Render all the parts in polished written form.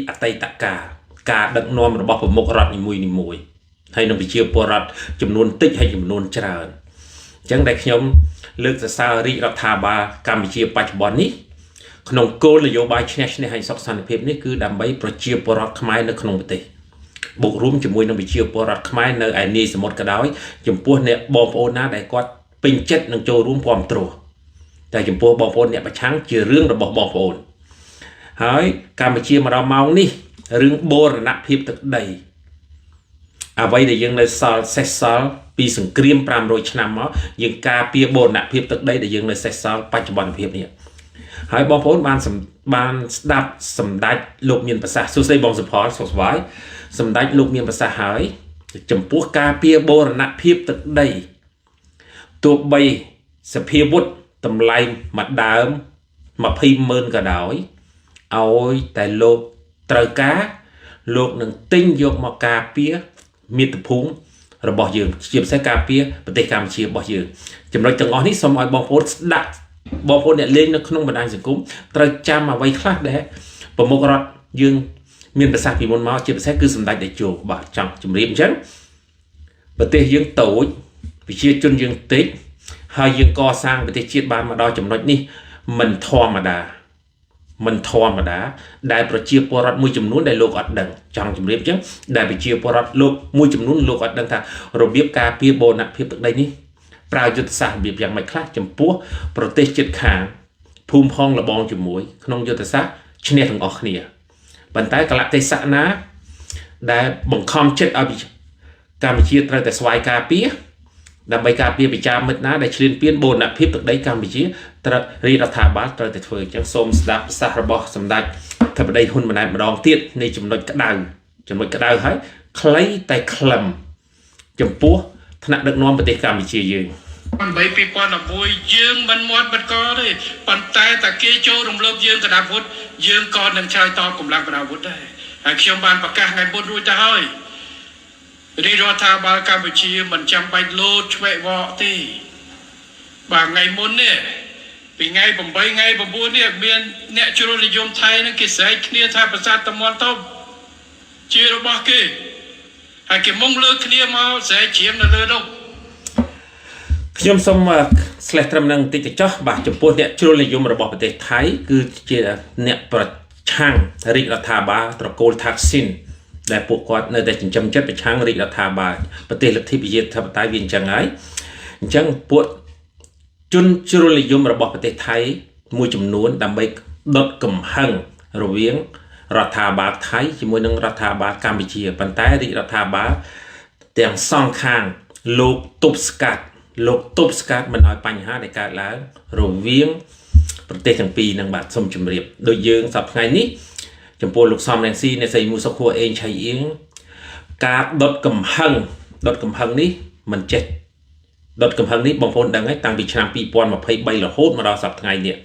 អតីតកាលការដឹកនាំរបស់ប្រមុខរដ្ឋនីមួយៗហើយនឹងប្រជាពលរដ្ឋចំនួនតិចហើយចំនួនច្រើនអញ្ចឹងដែលខ្ញុំលើកសរសើររាជរដ្ឋាភិបាលកម្ពុជាបច្ចុប្បន្ននេះក្នុងគោលនយោបាយឈ្នះឈ្នះហើយសុខសន្តិភាពនេះគឺដើម្បីប្រជាពលរដ្ឋខ្មែរនៅក្នុងប្រទេសបូករួមជាមួយនឹងប្រជាពលរដ្ឋខ្មែរនៅឯនាយសមុទ្រក៏ដោយចំពោះអ្នកបងប្អូនណាដែលគាត់ពេញចិត្តនឹងចូលរួមគាំទ្រតែចំពោះបងប្អូនអ្នកប្រឆាំងជារឿងរបស់បងប្អូនហើយកម្ពុជាមកដល់ម៉ោងនេះរឿងបូរណភាពទឹកដីអ្វីដែលយើងនៅសល់សេះសល់ពីសង្គ្រាម500ឆ្នាំមកយើងការពារបូរណភាពទឹកដីដែលយើងនៅសេះសល់បច្ចុប្បន្នភាពនេះហើយបងប្អូនបានស្ដាប់សម្ដេចលោកមានប្រសាសន៍សួស្តីបងសុផលសុខសប្បាយសម្ដេចលោកមានប្រសាសន៍ហើយចំពោះការពារបូរណភាពទឹកដីទោះបីសភាវុធតម្លៃមួយដើម20ម៉ឺនក៏ដោយឲ្យតែលោកត្រូវការលោកនឹងទិញយកមកការពារមាតុភូមិរបស់យើងជាពិសេសការពារប្រទេសកម្ពុជារបស់យើងចំណុចទាំងអស់នេះសូមឲ្យបងប្អូនស្ដាប់បងប្អូនអ្នកលេងនៅក្នុងបណ្ដាញសង្គមត្រូវចាំអ្វីខ្លះដែលប្រមុខរដ្ឋយើងមានប្រសាសន៍ពីមុនមកជាពិសេសគឺសម្ដេចតេជោបាទចង់ជម្រាបអញ្ចឹងប្រទេសយើងតូចប្រជាជនយើងតិចហើយយើងកសាងប្រទេសជាតិបានមកដល់ចំណុចនេះមិនធម្មតាមិនធម្មតាដែលប្រជាពលរដ្ឋមួយចំនួនដែលលោកអត់ដឹងចង់ជម្រាបអញ្ចឹងដែលប្រជាពលរដ្ឋលោកមួយចំនួនលោកអត់ដឹងថារបៀបការពារបូរណភាពទឹកដីនេះប្រើយុទ្ធសាស្ត្ររបៀបយ៉ាងម៉េចខ្លះចំពោះប្រទេសជិតខាងភូមិផងលបងជាមួយក្នុងយុទ្ធសាស្ត្រឈ្នះទាំងអស់គ្នាប៉ុន្តែកលៈទេសៈណាដែលបង្ខំចិត្តឲ្យកម្ពុជាត្រូវតែស្វ័យការពារដើម្បីការពារប្រជាមិត្តណាដែលឈ្លានពានបូរណភាពទឹកដីកម្ពុជាត្រូវរាជរដ្ឋាភិបាលត្រូវតែធ្វើអញ្ចឹងសូមស្ដាប់ប្រសាសន៍របស់សម្ដេចធិបតីហ៊ុនម៉ាណែតម្ដងទៀតនៃចំណុចក្តៅចំណុចក្តៅហើយខ្លីតែខ្លឹមចំពោះថ្នាក់ដឹកនាំប្រទេសកម្ពុជាយើង 2011យើងមិនមាត់បិទកទេប៉ុន្តែតាគេចូលរំលោភយើងកដាវុធយើងក៏នឹងឆ្លើយតបកម្លាំងកដាវុធដែរហើយខ្ញុំបានប្រកាសថ្ងៃមុនរួចទៅហើយរាជរដ្ឋាភិបាលកម្ពុជាមិនចាំបាច់លោតឆ្វេវកទេបាទថ្ងៃមុននេះពីថ្ងៃ8ថ្ងៃ9នេះមានអ្នកជ្រុលនិយមថៃនឹងគេស្រែកគ្នាថាប្រាសាទតំនធំជារបស់គេហើយគេមុងលើគ្នាមកស្រែកច្រៀងនៅលើនោះខ្ញុំសូមស្លេះត្រឹមនឹងបន្តិចទៅចោះបាទចំពោះអ្នកជ្រុលនិយមរបស់ប្រទេសថៃគឺជាអ្នកប្រឆាំងរាជរដ្ឋាភិបាលត្រកូលថាក់ស៊ីនដែលពួកគាត់នៅតែចិញ្ចឹមចិត្តប្រឆាំងរាជរដ្ឋាភិបាលប្រទេសលទ្ធិប្រជាធិបតេយ្យវាអញ្ចឹងហើយអញ្ចឹងពួកជនជ្រុលនិយមរបស់ប្រទេសថៃមួយចំនួនដើម្បីដុតកំហឹងរវាងរដ្ឋាភិបាលថៃជាមួយនឹងរដ្ឋាភិបាលកម្ពុជាប៉ុន្តែរាជរដ្ឋាភិបាលទាំងសងខាងលោកទប់ស្កាត់លោកទប់ស្កាត់មិនឲ្យបញ្ហាដែលកើតឡើងរវាងប្រទេសទាំងពីរនឹងបាទសូមជម្រាបដូចយើងសប្តាហ៍ថ្ងៃនេះចំពោះលោកសំរងស៊ីអ្នកស្រីមូសុខួរអេងឆៃអៀងការដុតកំហឹងនេះមិនចេះដុតកំហឹងនេះបងប្អូនដឹងហើយតាំងពីឆ្នាំ2023រហូតមកដល់សប្តាហ៍ថ្ងៃនេះ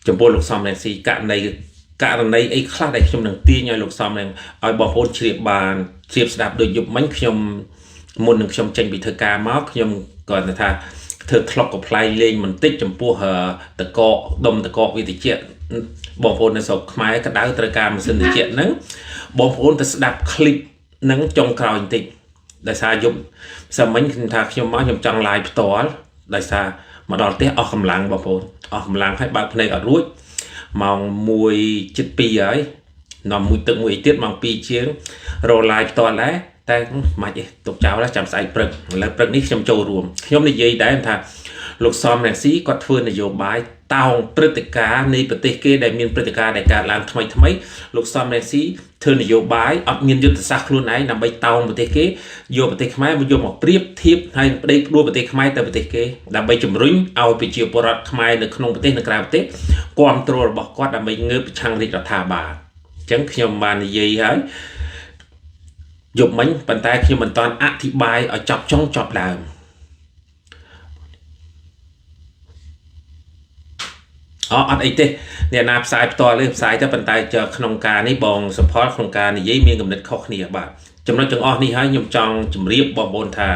ចំពោះលោកសំរងស៊ីករណីអីខ្លះដែលខ្ញុំនឹងទាញឲ្យលោកសំនឹងឲ្យបងប្អូនជ្រាបបានជ្រាបស្ដាប់ដូចយប់មិញខ្ញុំមុននឹងខ្ញុំចេញពីធ្វើការមកខ្ញុំគាត់ថាធ្វើថ្លុកកំប្លែងលេងបន្តិចចំពោះតកកដុំតកកវិទ្យាបងប្អូននៅស្រុកខ្មែរក្តៅត្រូវការម៉ាស៊ីនត្រជាក់ហ្នឹងបងប្អូនទៅស្ដាប់ឃ្លីបហ្នឹងចុងក្រោយបន្តិចដោយសារយប់សាមិញខ្ញុំថាខ្ញុំមកខ្ញុំចង់ live ផ្ទាល់ដោយសារមកដល់ផ្ទះអស់កម្លាំងបងប្អូនអស់កម្លាំងហើយបើកភ្នែកអត់រួចម៉ោង1:02ហើយនាំមួយទឹកមួយអីទៀតម៉ោង2ជាងរ live ផ្ទាល់ដែរតែមិនទេទុកចោលចាំស្អែកព្រឹកឥឡូវព្រឹកនេះខ្ញុំចូលរួមខ្ញុំនិយាយដែរថាលោកសំរងស៊ីគាត់ធ្វើនយោបាយតោងព្រឹត្តិការណ៍នៃប្រទេសគេដែលមានព្រឹត្តិការណ៍ដែលកើតឡើងថ្មីថ្មីលោកសំរងស៊ីធ្វើនយោបាយអត់មានយុទ្ធសាស្ត្រខ្លួនឯងដើម្បីតោងប្រទេសគេយកប្រទេសខ្មែរមកយកមកប្រៀបធៀបហើយប្តីផ្ដួលប្រទេសខ្មែរទៅប្រទេសគេដើម្បីជំរុញឲ្យប្រជាពលរដ្ឋខ្មែរនៅក្នុងប្រទេសនិងក្រៅប្រទេសគាំទ្ររបស់គាត់ដើម្បីងើបប្រឆាំងរាជរដ្ឋាភិបាលអញ្ចឹងខ្ញុំបាននិយាយហើយយប់មិញប៉ុន្តែខ្ញុំមិនតាន់អធិប្បាយឲ្យចប់ចុងចប់ដើមអត់អីទេអ្នកណាផ្សាយផ្ទាល់ទេផ្សាយទៅប៉ុន្តែក្នុងការនេះបងសុផលក្នុងការនិយាយមានកំណត់ខុសគ្នាបាទចំណុចទាំងអស់នេះហើយខ្ញុំចង់ជម្រាបបងប្អូនថា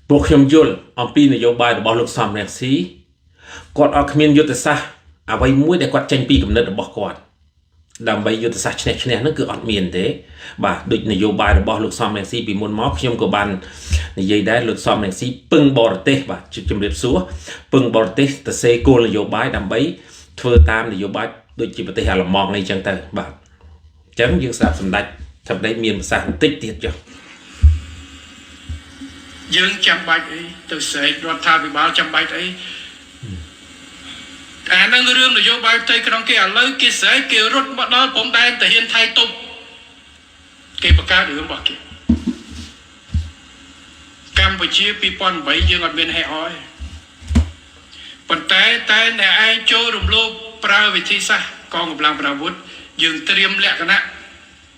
ពួកខ្ញុំយល់អំពីនយោបាយរបស់លោកសំរងស៊ីគាត់អត់គ្មានយុទ្ធសាស្ត្រអ្វីមួយដែលគាត់ចេញពីកំណត់របស់គាត់ ដើម្បីយុទ្ធសាស្ត្រឈ្នះឈ្នះហ្នឹងគឺអត់មានទេបាទដូចនយោបាយរបស់លោកសំរងស៊ីពីមុនមកខ្ញុំក៏បាននិយាយដែរលោកសំរងស៊ីពឹងបរទេសបាទជំរាបសួរពឹងបរទេសទៅសេគោលនយោបាយដើម្បីធ្វើតាមនយោបាយដូចជាប្រទេសអាល្លឺម៉ង់អីចឹងទៅបាទអញ្ចឹងយើងស្ដាប់សម្ដេចសម្ដេចមានប្រសាសន៍បន្តិចទៀតចុះ យើងចាំបាច់អីទៅស្រែករដ្ឋាភិបាលចាំបាច់អីអានឹងរឿងនយោបាយផ្ទៃក្នុងគេឥឡូវគេស្រែកគេរត់មកដល់ព្រំដែនទាហានថៃទប់គេបង្កើតរឿងរបស់គេកម្ពុជា2008យើងអត់មានហេអយប៉ុន្តែតែអ្នកឯងចូលរំលោភប្រើវិធីសាស្ត្រកងកម្លាំងប្រដាប់អាវុធយើងត្រៀមលក្ខណៈ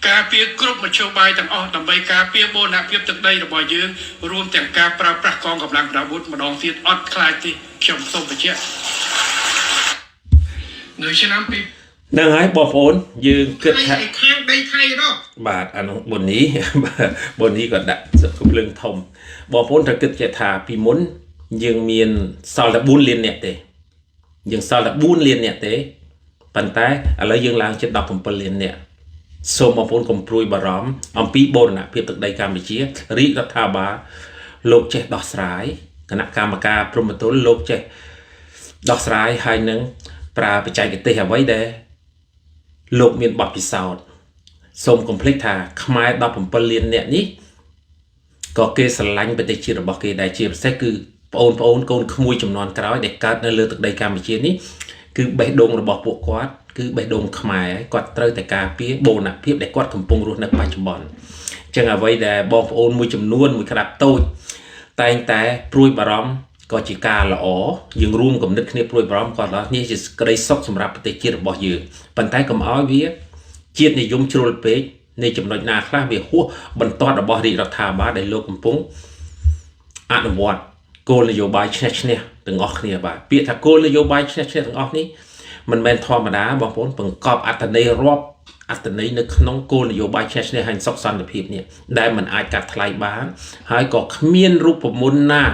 ការពារគ្រប់មធ្យោបាយទាំងអស់ដើម្បីការពារបូរណភាពទឹកដីរបស់យើងរួមទាំងការប្រើប្រាស់កងកម្លាំងប្រដាប់អាវុធម្ដងទៀតអត់ខ្លាចទេខ្ញុំសូមបញ្ជាក់នៅឆ្នាំពី ហ្នឹងហើយបងប្អូនយើងគិត ថៃ ថា ឯខាងដីថៃនោះ បាទអានោះបុនី បាទបុនីក៏ដាក់សឹកភ្លើងធំបងប្អូនត្រូវគិតចេះថាពីមុនយើងមានសល់តែ4លានអ្នកទេយើងសល់តែ4លានអ្នកទេប៉ុន្តែឥឡូវយើងឡើងជិត17លានអ្នកសូមបងប្អូនកុំព្រួយបារម្ភអំពីបូរណភាពទឹកដីកម្ពុជារាជរដ្ឋាភិបាលលោកចេះដោះស្រាយគណៈកម្មការព្រំប្រទល់លោកចេះដោះស្រាយហើយនឹងប្រើបច្ចេកទេសអ្វីដែលលោកមានបទពិសោធន៍សូមកុំភ្លេចថាខ្មែរ17លានអ្នកនេះក៏គេស្រឡាញ់ប្រទេសជាតិរបស់គេដែរជាពិសេសគឺប្អូនប្អូនកូនក្មួយចំនួនក្រោយដែលកើតនៅលើទឹកដីកម្ពុជានេះគឺបេះដូងរបស់ពួកគាត់គឺបេះដូងខ្មែរគាត់ត្រូវតែការពារបូរណភាពដែលគាត់កំពុងរស់នៅបច្ចុប្បន្នអញ្ចឹងអ្វីដែលបងប្អូនមួយចំនួនមួយក្តាប់តូចតែងតែព្រួយបារម្ភក៏ជាការល្អយើងរួមគំនិតគ្នាព្រួយបារម្ភក៏ល្អនេះជាក្តីសុខសម្រាប់ប្រទេសជាតិរបស់យើងប៉ុន្តែកុំឲ្យវាជាតិនិយមជ្រុលពេកនៃចំណុចណាខ្លះវាហួសបន្ទាត់របស់រាជរដ្ឋាភិបាលដែលលោកកំពុងអនុវត្តគោលនយោបាយឈ្នះឈ្នះទាំងអស់គ្នាបាទពាក្យថាគោលនយោបាយឈ្នះឈ្នះទាំងអស់នេះមិនមែនធម្មតាបងប្អូនបង្កប់អត្ថន័យរាប់អត្ថន័យនៅក្នុងគោលនយោបាយឈ្នះឈ្នះហើយសុខសន្តិភាពនេះដែលមិនអាចកាត់ថ្លៃបានហើយក៏គ្មានរូបមន្តណា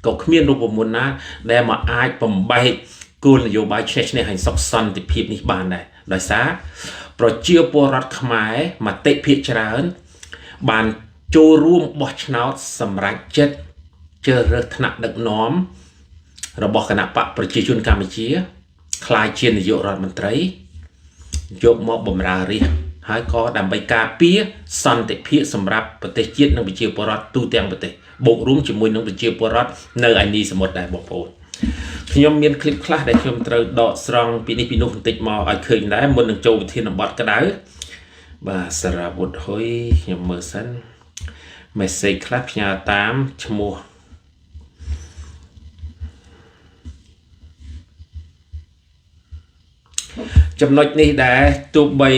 ក៏គ្មានរូបមន្តណាដែលមកអាចបំបែកគោលនយោបាយឈ្នះឈ្នះហើយសុខសន្តិភាពនេះបានដែរដោយសារប្រជាពលរដ្ឋខ្មែរមតិភាគច្រើនបានចូលរួមបោះឆ្នោតសម្រេចចិត្តជ្រើសរើសថ្នាក់ដឹកនាំរបស់គណៈបកប្រជាជនកម្ពុជាក្លាយជានាយករដ្ឋមន្ត្រីយកមកបម្រើរាស្ត្រហើយក៏ដើម្បីការពារសន្តិភាពសម្រាប់ប្រទេសជាតិនិងប្រជាពលរដ្ឋទូទាំងប្រទេសបូករួមជាមួយនឹងប្រជាពលរដ្ឋនៅឯនីសមុទ្រដែរបងប្អូនខ្ញុំមានคลิปខ្លះដែលខ្ញុំត្រូវដកស្រង់ពីនេះពីនោះបន្តិចមកឲ្យឃើញដែរមុននឹងចូលវិធានបទក្តៅបាទសារវុធហ៊ុយខ្ញុំមើលសិន message ខ្លះផ្ញើតាមឈ្មោះចំណុចនេះដែរទោះបី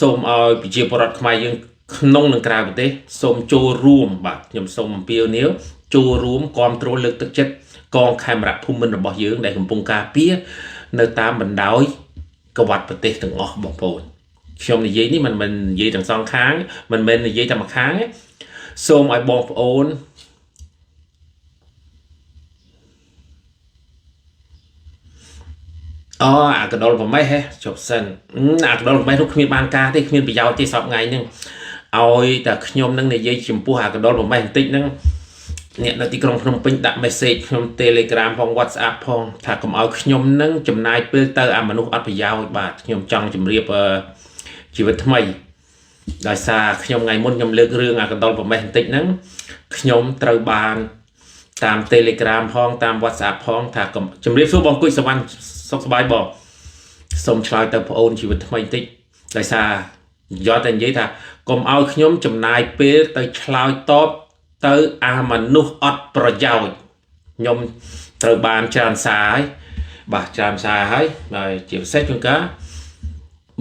សូមឲ្យប្រជាពលរដ្ឋខ្មែរយើងក្នុងនិងក្រៅប្រទេសសូមចូលរួមបាទខ្ញុំសូមអំពាវនាវចូលរួមគ្រប់គ្រងលើកទឹកចិត្តកងខេមរៈភូមិន្ទរបស់យើងដែលកំពុងការពារនៅតាមបណ្ដោយក្បត់ប្រទេសទាំងអស់បងប្អូនខ្ញុំនិយាយនេះមិនមែននិយាយទាំងសងខាងមិនមែននិយាយតែម្ខាងទេសូមឲ្យបងប្អូនអូអាកដុលប្រមេះហេជប់សិនអាកដុលប្រមេះនោះគ្មានបានការទេគ្មានប្រយោជន៍ទេសពថ្ងៃហ្នឹងឲ្យតែខ្ញុំនឹងនិយាយចំពោះអាកដុលប្រមេះបន្តិចហ្នឹងអ្នកនៅទីក្រុងភ្នំពេញដាក់ message ខ្ញុំ Telegram ផង WhatsApp ផងថាកុំឲ្យខ្ញុំនឹងចំណាយពេលទៅអាមនុស្សអត់ប្រយោជន៍បាទខ្ញុំចង់ជម្រាបជីវិតថ្មីដោយសារខ្ញុំថ្ងៃមុនខ្ញុំលើករឿងអាកដុលប្រមេះបន្តិចហ្នឹងខ្ញុំត្រូវបានតាម Telegram ផងតាម WhatsApp ផងថាជម្រាបសួរបងគុជសវណ្ណសុខសប្បាយបងសូមឆ្លើយទៅប្អូនជីវិតថ្មីបន្តិចដោយសារយកតែនិយាយថាកុំឲ្យខ្ញុំចំណាយពេលទៅឆ្លើយតបទៅអាមនុស្សអត់ប្រយោជន៍ខ្ញុំត្រូវបានច្រើនសារហើយបាទច្រើនសារហើយហើយជាពិសេសជួនកាល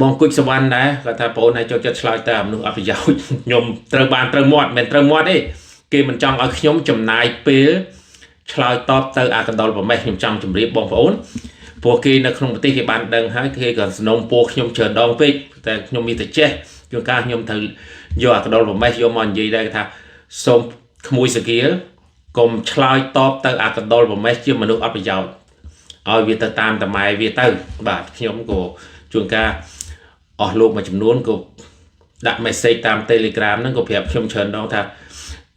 បងគុជសវណ្ណដែរគាត់ថាប្អូនឯងចូលចិត្តឆ្លើយទៅអាមនុស្សអត់ប្រយោជន៍ខ្ញុំត្រូវបានត្រូវមាត់មិនត្រូវមាត់ទេគេមិនចង់ឲ្យខ្ញុំចំណាយពេលឆ្លើយតបទៅអាកណ្ដុលប្រមេះខ្ញុំចង់ជម្រាបបងប្អូនព្រោះគេនៅក្នុងប្រទេសគេបានដឹងហើយគេក៏សំណូមពរខ្ញុំច្រើនដងពេកតែខ្ញុំមានតែចេះជួនកាលខ្ញុំត្រូវយកអាកណ្ដុលប្រមេះយកមកនិយាយដែរថាសូមក្មួយសគាលកុំឆ្លើយតបទៅអាកណ្ដុលប្រមេះជាមនុស្សអត់ប្រយោជន៍ឲ្យវាទៅតាមតម៉ែវាទៅបាទខ្ញុំក៏ជួនកាល អស់លោកមួយចំនួនក៏ដាក់ message តាម Telegram ហ្នឹងក៏ប្រាប់ខ្ញុំច្រើនដងថា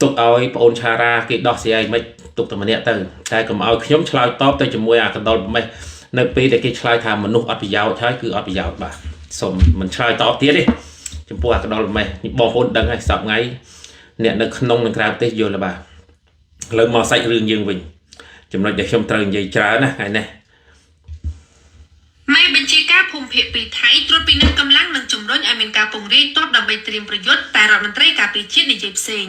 ទុកឲ្យប្អូនឆារាគេដោះស្រាយមិនទុកតែម្នាក់ទៅតែកុំឲ្យខ្ញុំឆ្លើយតបទៅជាមួយអាកណ្ដុលប្រមេះនៅពេលដែលគេឆ្លើយថាមនុស្សអត់ប្រយោជន៍ហើយគឺអត់ប្រយោជន៍បាទសូមមិនឆ្លើយតបទៀតទេចំពោះអាកណ្ដុលប្រមេះបងប្អូនដឹងហើយសប្ងៃអ្នកនៅក្នុងនិងក្រៅប្រទេសយល់ហើយបាទឥឡូវមកសាច់រឿងយើងវិញចំណុចដែលខ្ញុំត្រូវនិយាយច្រើនណាថ្ងៃនេះ មេបញ្ជាការភូមិភាគពីថៃត្រួតពិនិត្យកម្លាំងនិងជំរុញឲ្យមានការពង្រាយទ័ពដើម្បីត្រៀមប្រយុទ្ធតែរដ្ឋមន្ត្រីការពារជាតិនិយាយផ្សេង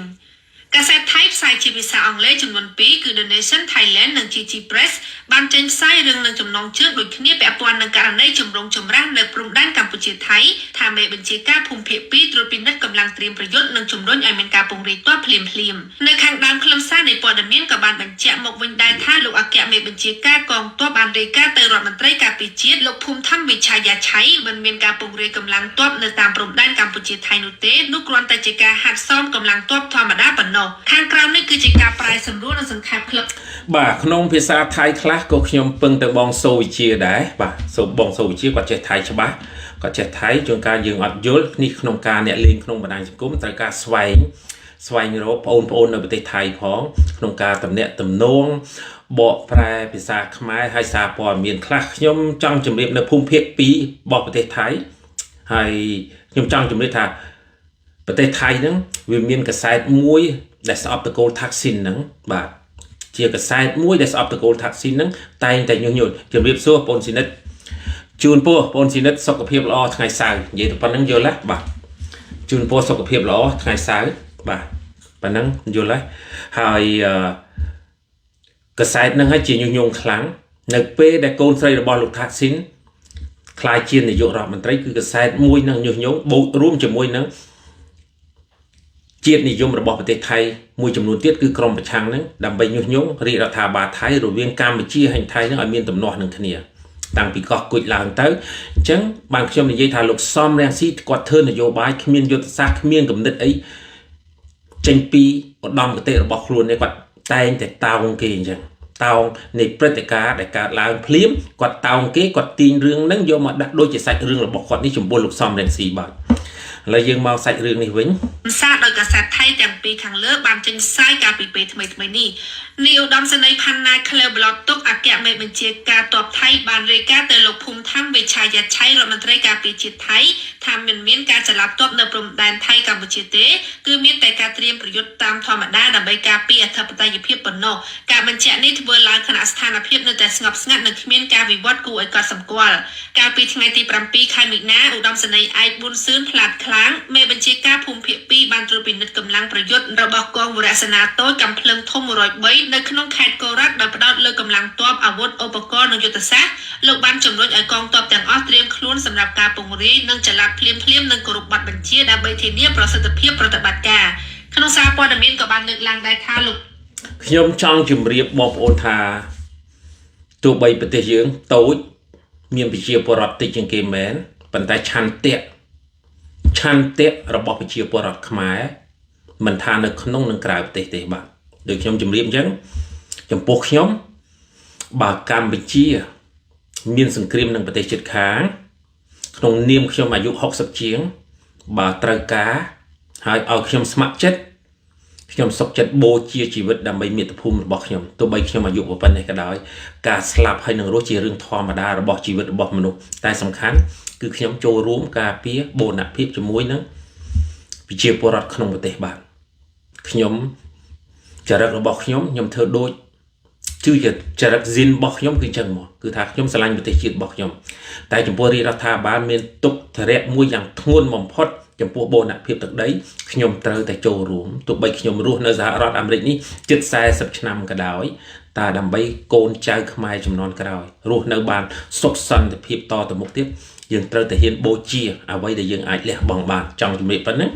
កាសែតថៃផ្សាយជាភាសាអង់គ្លេសចំនួន2គឺ The Nation Thailand និង GG Press បានចេញផ្សាយរឿងនឹងចំណងជើងដូចគ្នាពាក់ព័ន្ធនឹងករណីចម្រូងចម្រាសនៅព្រំដែនកម្ពុជាថៃថាមេបញ្ជាការភូមិភាគ2ត្រួតពិនិត្យកម្លាំងត្រៀមប្រយុទ្ធនិងជំរុញឲ្យមានការពង្រាយទ័ពភ្លាមភ្លាមនៅខាងដើមខ្លឹមសារនៃព័ត៌មានក៏បានបញ្ជាក់មកវិញដែរថាលោកអគ្គមេបញ្ជាការកងទ័ពបានរាយការណ៍ទៅរដ្ឋមន្ត្រីការពារជាតិលោកភូមិធម្មវិឆាយាឆៃមិនមានការពង្រាយកម្លាំងទ័ពនៅតាមព្រំដែនកម្ពុជាថៃនោះទេនោះគ្រាន់តែជាការហាត់សមកម្លាំងទ័ពធម្មតាប៉ុណ្ណោះខាងក្រោមនេះគឺជាការប្រែសម្រួលនិងសង្ខេបខ្លឹម បាទក្នុងភាសាថៃខ្លះក៏ខ្ញុំពឹងទៅបងសូវិជាដែរបាទសូបងសូវិជាគាត់ចេះថៃច្បាស់គាត់ចេះថៃជួនកាលយើងអត់យល់នេះក្នុងការអ្នកលេងក្នុងបណ្ដាញសង្គមត្រូវការស្វែងស្វែងរកបងប្អូននៅប្រទេសថៃផងក្នុងការតំណាក់តំណងបកប្រែភាសាខ្មែរហើយសារព័ត៌មានខ្លះខ្ញុំចង់ជម្រាបនៅភូមិភាគ2របស់ប្រទេសថៃហើយខ្ញុំចង់ជម្រាបថាប្រទេសថៃហ្នឹងវាមានកសែតមួយដែលស្អប់តកូលថាក់ស៊ីនហ្នឹងបាទជាកសែតមួយដែលស្អប់តកូលថាក់ស៊ីនហ្នឹងតែងតែញុះញង់ជំរាបសួរបងស៊ីនិតជូនពរបងស៊ីនិតសុខភាពល្អថ្ងៃសៅរ៍និយាយទៅប៉ុណ្្នឹងយល់ទេបាទជូនពរសុខភាពល្អថ្ងៃសៅរ៍បាទប៉ុណ្្នឹងយល់ហើយហើយកសែតហ្នឹងហើយជាញុះញង់ខ្លាំងនៅពេលដែលកូនស្រីរបស់លោកថាក់ស៊ីនក្លាយជានាយករដ្ឋមន្ត្រីគឺកសែតមួយនឹងញុះញង់បូករួមជាមួយនឹងជាតិនិយមរបស់ប្រទេសថៃមួយចំនួនទៀតគឺក្រុមប្រឆាំងហ្នឹងដើម្បីញុះញង់រាជរដ្ឋាភិបាលថៃរវាងកម្ពុជាហើយថៃហ្នឹងឲ្យមានទំនាស់នឹងគ្នាតាំងពីកោះគួចឡើងទៅអញ្ចឹងបានខ្ញុំនិយាយថាលោកសំរងស៊ីគាត់ធ្វើនយោបាយគ្មានយុទ្ធសាស្ត្រគ្មានគំនិតអីចេញពីឧត្តមគតិរបស់ខ្លួននេះគាត់តែងតែតោងគេអញ្ចឹងតោងនៃព្រឹត្តិការណ៍ដែលកើតឡើងភ្លាមគាត់តោងគេគាត់ទាញរឿងហ្នឹងយកមកដាក់ដូចជាសាច់រឿងរបស់គាត់នេះចំពោះលោកសំរងស៊ីបាទឥឡូវយើងមកសាច់រឿងនេះវិញ សារដោយកាសែតថៃទាំងពីរខាងលើបានចេញផ្សាយកាលពីពេលថ្មីៗនេះនាយឧត្តមសេនីយ៍ផាន់ណាក្លែវប្លុកទុកអគ្គមេបញ្ជាការទ័ពថៃបានរាយការណ៍ទៅលោកភូមិធម្មវិឆាយាឆៃរដ្ឋមន្ត្រីការពារជាតិថៃថាមិនមានការចល័តទ័ពនៅព្រំដែនថៃកម្ពុជាទេគឺមានតែការត្រៀមប្រយុទ្ធតាមធម្មតាដើម្បីការពារអធិបតេយ្យភាពប៉ុណ្ណោះការបញ្ជាក់នេះធ្វើឡើងខណៈស្ថានភាពនៅតែស្ងប់ស្ងាត់និងគ្មានការវិវត្តគួរឲ្យកត់សម្គាល់កាលពីថ្ងៃទី7ខែមីនាឧត្តមសេនីយ៍ឯកប៊ុនសឿនផ្លាតខ្លាងមេបញ្ជាការភូមិភាគ2បានត្រួតពិនិត្យកម្លាំងប្រយុទ្ធរបស់កងវរសេនាតូចកំភ្លើងធំ103នៅក្នុងខេត្តកោរ៉ាត់ដោយផ្ដោតលើកម្លាំងទ័ពអាវុធឧបករណ៍និងយុទ្ធសាស្ត្រលោកបានជំរុញឲ្យកងទ័ពទាំងអស់ត្រៀមខ្លួនសម្រាប់ការពង្រាយនិងចល័តភ្លាមៗនិងគោរពបទបញ្ជាដើម្បីធានាប្រសិទ្ធភាពប្រតិបត្តិការក្នុងសារព័ត៌មានក៏បានលើកឡើងដែរថាលោក ខ្ញុំចង់ជម្រាបបងប្អូនថាទោះបីប្រទេសយើងតូចមានប្រជាពលរដ្ឋតិចជាងគេមែនប៉ុន្តែឆន្ទៈឆន្ទៈរបស់ប្រជាពលរដ្ឋខ្មែរមិនថានៅក្នុងនិងក្រៅប្រទេសទេបាទដូចខ្ញុំជម្រាបអញ្ចឹងចំពោះខ្ញុំបើកម្ពុជាមានសង្គ្រាមនឹងប្រទេសជិតខាងក្នុងនាមខ្ញុំអាយុ60ជាងបើត្រូវការហើយឲ្យខ្ញុំស្ម័គ្រចិត្តខ្ញុំសុខចិត្តបូជាជីវិតដើម្បីមាតុភូមិរបស់ខ្ញុំទោះបីខ្ញុំអាយុប៉ុណ្ណេះក៏ដោយការស្លាប់ហើយនឹងរស់ជារឿងធម្មតារបស់ជីវិតរបស់មនុស្សតែសំខាន់គឺខ្ញុំចូលរួមការពារបូរណភាពជាមួយនឹងប្រជាពលរដ្ឋក្នុងប្រទេសបាទខ្ញុំចរិតរបស់ខ្ញុំខ្ញុំធ្វើដូចគឺជាចរិតស៊ីនរបស់ខ្ញុំគឺចឹងមកគឺថាខ្ញុំស្រឡាញ់ប្រទេសជាតិរបស់ខ្ញុំតែចំពោះរាជរដ្ឋាភិបាលមានទុកធរៈមួយយ៉ាងធ្ងន់បំផុតចំពោះបូរណភាពទឹកដីខ្ញុំត្រូវតែចូលរួមទោះបីខ្ញុំរស់នៅសហរដ្ឋអាមេរិកនេះជិត40ឆ្នាំក៏ដោយតើដើម្បីកូនចៅខ្មែរចំនួនក្រោយរស់នៅបានសុខសន្តិភាពតទៅមុខទៀតយើងត្រូវតែហ៊ានបូជាអ្វីដែលយើងអាចលះបង់បានចង់ជំរាបប៉ុណ្ណឹង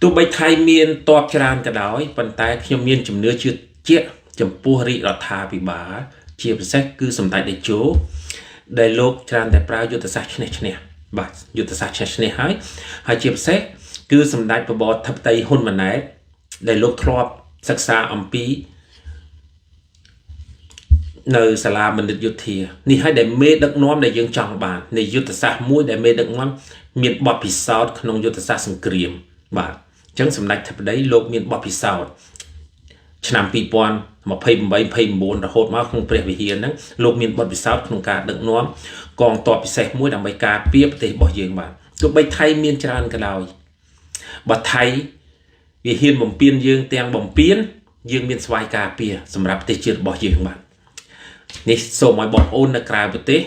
ទោះបីថៃមានតបច្រើនក៏ដោយប៉ុន្តែខ្ញុំមានជំនឿជឿជាក់ចំពោះរាជរដ្ឋាភិបាលជាពិសេសគឺសម្ដេចតេជោដែលលោកច្រើនតែប្រើយុទ្ធសាស្ត្រឈ្នះឈ្នះបាទយុទ្ធសាស្ត្រឈ្នះឈ្នះហើយហើយជាពិសេសគឺសម្ដេចប្របធិបតីហ៊ុនម៉ាណែតដែលលោកធ្លាប់សិក្សាអំពីនៅសាលាបណ្ឌិតយោធានេះហើយដែលមេដឹកនាំដែលយើងចង់បាននៃយុទ្ធសាស្ត្រមួយដែលមេដឹកនាំ មានបទពិសោធន៍ក្នុងយុទ្ធសាស្ត្រសង្គ្រាមបាទអញ្ចឹងសម្ដេចធិបតីលោកមានបទពិសោធន៍ឆ្នាំ2028 29រហូតមកក្នុងព្រះវិហារហ្នឹងលោកមានបទពិសោធន៍ក្នុងការដឹកនាំកងទ័ពពិសេសមួយដើម្បីការពារប្រទេសរបស់យើងបាទទោះបីថៃមានច្រើនក៏ដោយបើថៃវាហ៊ានបំពេញយើងទាំងបំពេញយើងមានស្វ័យការពារសម្រាប់ប្រទេសជាតិរបស់យើងបាទនេះសូមឲ្យបងប្អូននៅក្រៅប្រទេស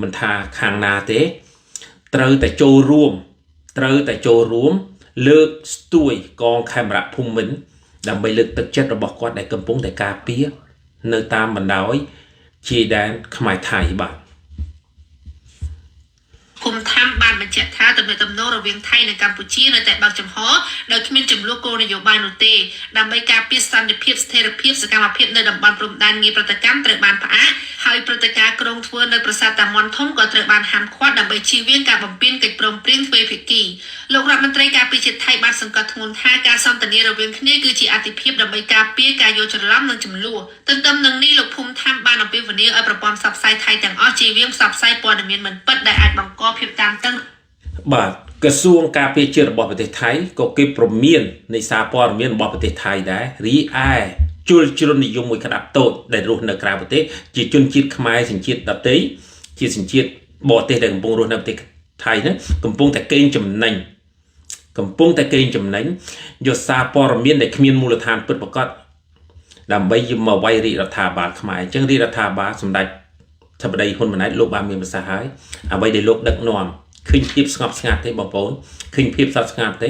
មិនថាខាងណាទេត្រូវតែចូលរួមត្រូវតែចូលរួមលើកស្ទួយកងខេមរៈភូមិន្ទដើម្បីលើកទឹកចិត្តរបស់គាត់ដែលកំពុងតែការពារនៅតាមបណ្ដោយជាដែនខ្មែរថៃបាទ ភូមិធម្មបានបញ្ជាក់ថាទំនាក់ទំនងរវាងថៃនិងកម្ពុជានៅតែបើកចំហដោយគ្មានចំនួនគោលនយោបាយនោះទេដើម្បីការពារសន្តិភាពស្ថិរភាពសកម្មភាពនៅតំបន់ព្រំដែនងារប្រតិកម្មត្រូវបានផ្អាកហើយព្រឹត្តិការណ៍ក្រុងធ្វើនៅប្រាសាទតាមាន់ធំក៏ត្រូវបានហាមឃាត់ដើម្បីជៀសវាងការបំពានកិច្ចព្រមព្រៀងទ្វេភាគីលោករដ្ឋមន្ត្រីការពារជាតិថៃបានសង្កត់ធ្ងន់ថាការសន្ទនារវាងគ្នាគឺជាអាទិភាពដើម្បីការពារការយល់ច្រឡំនិងចំនួនទន្ទឹមនឹងនេះលោកភូមិធម្មបានអំពាវនាវឲ្យប្រព័ន្ធផ្សព្វផ្សាយថៃទាំងអស់ជៀសវាងផ្សព្វផ្សាយព័ត៌មានមិនពិតដែលអាចបង្កភាពតានតឹង បាទក្រសួងការពារជាតិរបស់ប្រទេសថៃក៏គេព្រមាននៃសារព័ត៌មានរបស់ប្រទេសថៃដែររីឯជលជ្រុលនិយមមួយក្តាប់តូចដែលរស់នៅក្រៅប្រទេសជាជនជាតិខ្មែរសញ្ជាតិដទៃជាសញ្ជាតិបរទេសដែលកំពុងរស់នៅប្រទេសថៃហ្នឹងកំពុងតែកេងចំណេញកំពុងតែកេងចំណេញយកសារព័ត៌មានដែលគ្មានមូលដ្ឋានពិតប្រាកដដើម្បីយកមកវាយរាជរដ្ឋាភិបាលខ្មែរអញ្ចឹងរាជរដ្ឋាភិបាលសម្ដេចធិបតីហ៊ុនម៉ាណែតលោកបានមានប្រសាសន៍ហើយអ្វីដែលលោកដឹកនាំឃើញភាពស្ងប់ស្ងាត់ទេបងប្អូនឃើញភាពស្ងប់ស្ងាត់ទេ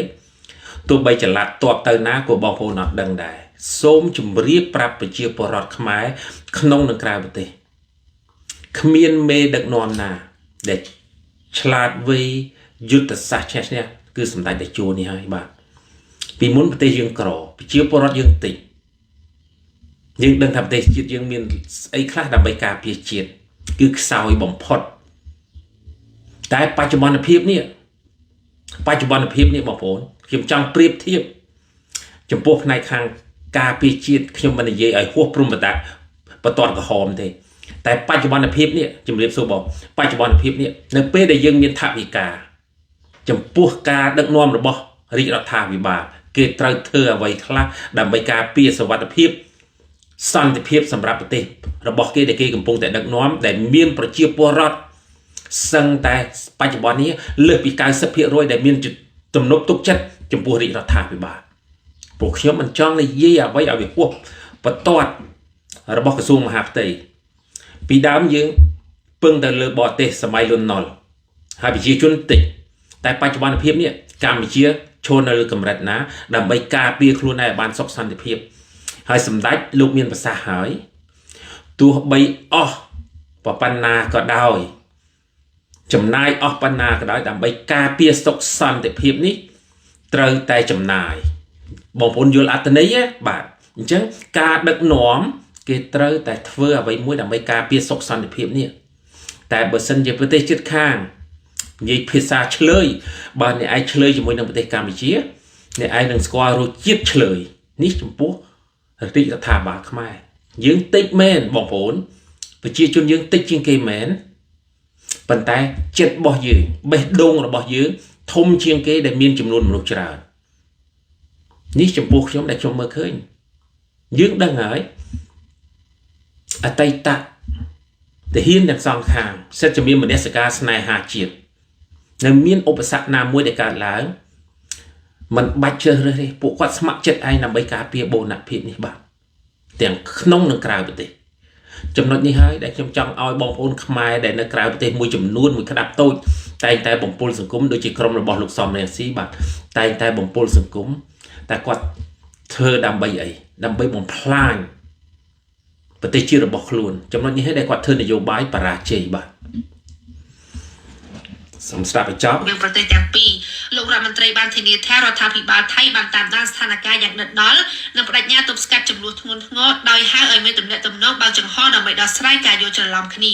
ទោះបីចល័តតបទៅណាក៏បងប្អូនអត់ដឹងដែរសូមជម្រាបប្រាប់ប្រជាពលរដ្ឋខ្មែរក្នុងនិងក្រៅប្រទេសគ្មានមេដឹកនាំណាដែលឆ្លាតវៃយុទ្ធសាស្ត្រឈ្នះឈ្នះគឺសម្ដេចតេជោនេះហើយបាទពីមុនប្រទេសយើងក្រប្រជាពលរដ្ឋយើងតិចយើងដឹងថាប្រទេសជាតិយើងមានស្អីខ្លះដើម្បីការពារជាតិគឺខ្សោយបំផុតតែបច្ចុប្បន្នភាពនេះបច្ចុប្បន្នភាពនេះបងប្អូនខ្ញុំចង់ប្រៀបធៀបចំពោះផ្នែកខាងការពារជាតិខ្ញុំមិននិយាយឲ្យហួសព្រំប្រតាបន្ទាត់ក្រហមទេតែបច្ចុប្បន្នភាពនេះជំរាបសួរបងបច្ចុប្បន្នភាពនេះនៅពេលដែលយើងមានថវិកាចំពោះការដឹកនាំរបស់រាជរដ្ឋាភិបាលគេត្រូវធ្វើអ្វីខ្លះដើម្បីការពារសុវត្ថិភាពសន្តិភាពសម្រាប់ប្រទេសរបស់គេដែលគេកំពុងតែដឹកនាំដែលមានប្រជាពលរដ្ឋសឹងតែបច្ចុប្បន្ននេះលើសពី90%ដែលមានទំនុកទុកចិត្តចំពោះរាជរដ្ឋាភិបាលពួកខ្ញុំមិនចង់និយាយអ្វីឲ្យវាហួសបន្ទាត់របស់ក្រសួងមហាផ្ទៃពីដើមយើងពឹងទៅលើបរទេសសម័យលន់ណុលហើយប្រជាជនតិចតែបច្ចុប្បន្នភាពនេះកម្ពុជាឈរនៅលើកម្រិតណាដើម្បីការពារខ្លួនឯងឲ្យបានសុខសន្តិភាពហើយសម្ដេចលោកមានប្រសាសន៍ហើយទោះបីអស់ប៉ុណ្ណាក៏ដោយចំណាយអស់ប៉ុណ្ណាក៏ដោយដើម្បីការពារសុខសន្តិភាពនេះត្រូវតែចំណាយបងប្អូនយល់អត្ថន័យទេបាទអញ្ចឹងការដឹកនាំគេត្រូវតែធ្វើអ្វីមួយដើម្បីការពារសុខសន្តិភាពនេះតែបើសិនជាប្រទេសជិតខាងនិយាយភាសាឆ្លើយបើអ្នកឯងឆ្លើយជាមួយនឹងប្រទេសកម្ពុជាអ្នកឯងនឹងស្គាល់រសជាតិឆ្លើយនេះចំពោះរាជរដ្ឋាភិបាលខ្មែរយើងតិចមែនបងប្អូនប្រជាជនយើងតិចជាងគេមែនប៉ុន្តែចិត្តរបស់យើងបេះដូងរបស់យើងធំជាងគេដែលមានចំនួនមនុស្សច្រើននេះចំពោះខ្ញុំដែលខ្ញុំមើលឃើញយើងដឹងហើយអតីតទាហានទាំងសងខាងសិតជាមានមនសិការស្នេហាជាតិនៅមានឧបសគ្គណាមួយដែលកើតឡើងมันបាច់ជ្រើសរើសទេពួកគាត់ស្ម័គ្រចិត្តឯងដើម្បីការពារបូរណភាពនេះបាទទាំងក្នុងនិងក្រៅប្រទេសចំណុចនេះហើយដែលខ្ញុំចង់ឲ្យបងប្អូនខ្មែរដែលនៅក្រៅប្រទេសមួយចំនួនមួយក្តាប់តូចតែងតែបំពុលសង្គមដូចជាក្រុមរបស់លោកសំរងស៊ីបាទតែងតែបំពុលសង្គមតែគាត់ធ្វើដើម្បីអីដើម្បីបំផ្លាញប្រទេសជាតិរបស់ខ្លួនចំណុចនេះហើយដែលគាត់ធ្វើនយោបាយបរាជ័យបាទសូមស្ដាប់ឲ្យចប់ រវាងប្រទេសទាំងពីរលោករដ្ឋមន្ត្រីបានធានាថារដ្ឋាភិបាលថៃបានតាមដានស្ថានភាពយ៉ាងដិតដល់និងបដិញ្ញាទប់ស្កាត់ចំនួនធ្ងន់ធ្ងរដោយហៅឲ្យមានទំនាក់ទំនងបើកចំហដើម្បីដោះស្រាយការយល់ច្រឡំគ្នា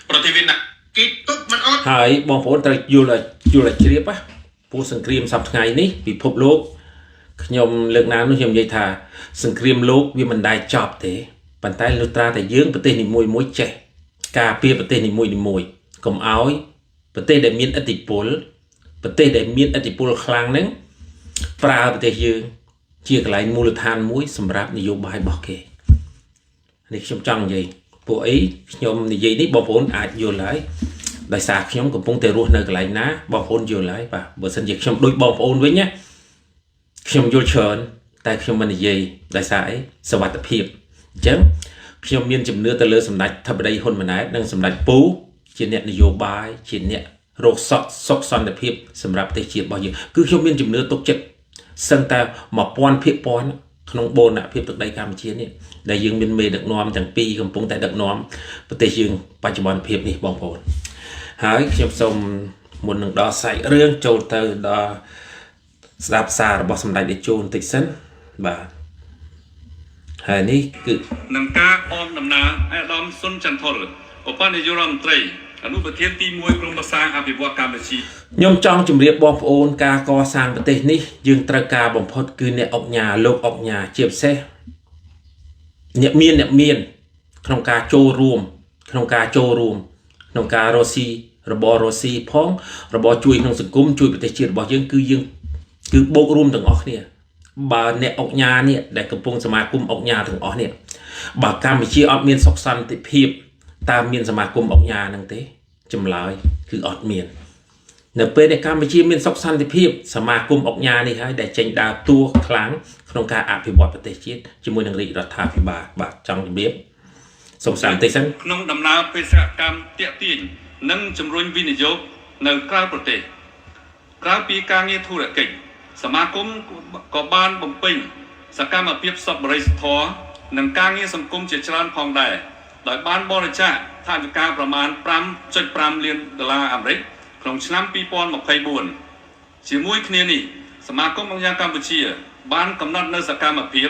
ប្រទេសវៀតណាម គេទប់មិនអត់ ហើយបងប្អូនត្រូវយល់ឲ្យយល់ឲ្យជ្រាបណាព្រោះសង្គ្រាមសប្តាហ៍ថ្ងៃនេះពិភពលោកខ្ញុំលើកណានោះខ្ញុំនិយាយថាសង្គ្រាមលោកវាមិនដែលចប់ទេប៉ុន្តែលុះត្រាតែយើងប្រទេសនីមួយៗចេះការពារប្រទេសនីមួយៗកុំឲ្យ ប្រទេសដែលមានឥទ្ធិពលប្រទេសដែលមានឥទ្ធិពលខ្លាំងហ្នឹងប្រើប្រទេសយើងជាកន្លែងមូលដ្ឋានមួយសម្រាប់នយោបាយរបស់គេនេះខ្ញុំចង់និយាយពួកអីខ្ញុំនិយាយនេះបងប្អូនអាចយល់ហើយដោយសារខ្ញុំកំពុងតែរស់នៅកន្លែងណាបងប្អូនយល់ហើយបាទបើសិនជាខ្ញុំដូចបងប្អូនវិញណាខ្ញុំយល់ច្រើនតែខ្ញុំមិននិយាយដោយសារអីសវត្ថភាពអញ្ចឹងខ្ញុំមានជំនឿទៅលើសម្ដេចធិបតីហ៊ុនម៉ាណែតនិងសម្ដេចពូជាអ្នកនយោបាយជាអ្នករកសុខសុខសន្តិភាពសម្រាប់ប្រទេសជាតិរបស់យើងគឺខ្ញុំមានជំនឿទុកចិត្តសឹងតែ1000ភាគពាន់ក្នុងបូរណភាពទឹកដីកម្ពុជានេះដែលយើងមានមេដឹកនាំទាំងពីរកំពុងតែដឹកនាំប្រទេសយើងបច្ចុប្បន្នភាពនេះបងប្អូនហើយខ្ញុំសូមមុននឹងដល់សាច់រឿងចូលទៅដល់ស្ដាប់សាររបស់សម្ដេចតេជោបន្តិចសិនបាទហើយនេះគឺ នឹងការអមដំណើរឯកឧត្តមសុនចន្ទថុលឧបនាយករដ្ឋមន្ត្រីអនុប្រធានទី1ក្រុមប្រឹក្សាអភិវឌ្ឍកម្ពុជា ខ្ញុំចង់ជម្រាបបងប្អូនការកសាងប្រទេសនេះយើងត្រូវការបំផុតគឺអ្នកអុកញ៉ាលោកអុកញ៉ាជាពិសេសអ្នកមានអ្នកមានក្នុងការចូលរួមក្នុងការចូលរួមក្នុងការរកស៊ីរបររកស៊ីផងរបរជួយក្នុងសង្គមជួយប្រទេសជាតិរបស់យើងគឺយើងគឺបូករួមទាំងអស់គ្នាបើអ្នកអុកញ៉ានេះដែលកំពុងសមាគមអុកញ៉ាទាំងអស់នេះបើកម្ពុជាអត់មានសុខសន្តិភាពតើមានសមាគមអុកញ៉ាហ្នឹងទេចម្លើយគឺអត់មាន នៅពេលដែលកម្ពុជាមានសុខសន្តិភាពសមាគមអុកញ៉ានេះហើយដែលចេញដើរតួខ្លាំងក្នុងការអភិវឌ្ឍប្រទេសជាតិជាមួយនឹងរាជរដ្ឋាភិបាលបាទចង់ជម្រាបសូមស្ដាប់បន្តិចសិន ក្នុងដំណើរបេសកកម្មតាក់ទាញនិងជំរុញវិនិយោគនៅក្រៅប្រទេសក្រៅពីការងារធុរកិច្ចសមាគមក៏បានបំពេញសកម្មភាពសប្បុរសធម៌និងការងារសង្គមជាច្រើនផងដែរដោយបានបរិច្ចាគថវិកាប្រមាណ5.5លានដុល្លារអាមេរិកក្នុងឆ្នាំ2024ជាមួយគ្នានេះសមាគមអង្គការកម្ពុជា បានកំណត់នៅសកម្មភាព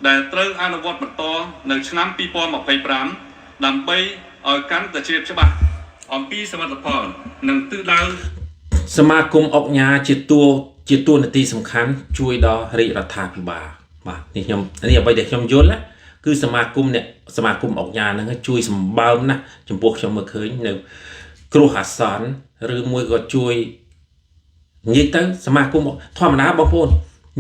ដែលត្រូវអនុវត្តបន្តនៅឆ្នាំ2025ដើម្បីឲ្យកាន់តែជ្រាបច្បាស់អំពីសមិទ្ធផល និងទិសដៅ សមាគមអុកញ៉ាជាតួជាតួនាទីសំខាន់ជួយដល់រាជរដ្ឋាភិបាលបាទនេះខ្ញុំនេះអ្វីដែលខ្ញុំយល់ណាគឺសមាគមអ្នកសមាគមអុកញ៉ាហ្នឹងជួយសម្បើមណាស់ចំពោះខ្ញុំមើលឃើញនៅគ្រោះអាសន្នឬមួយក៏ជួយនិយាយទៅសមាគមធម្មតាបងប្អូន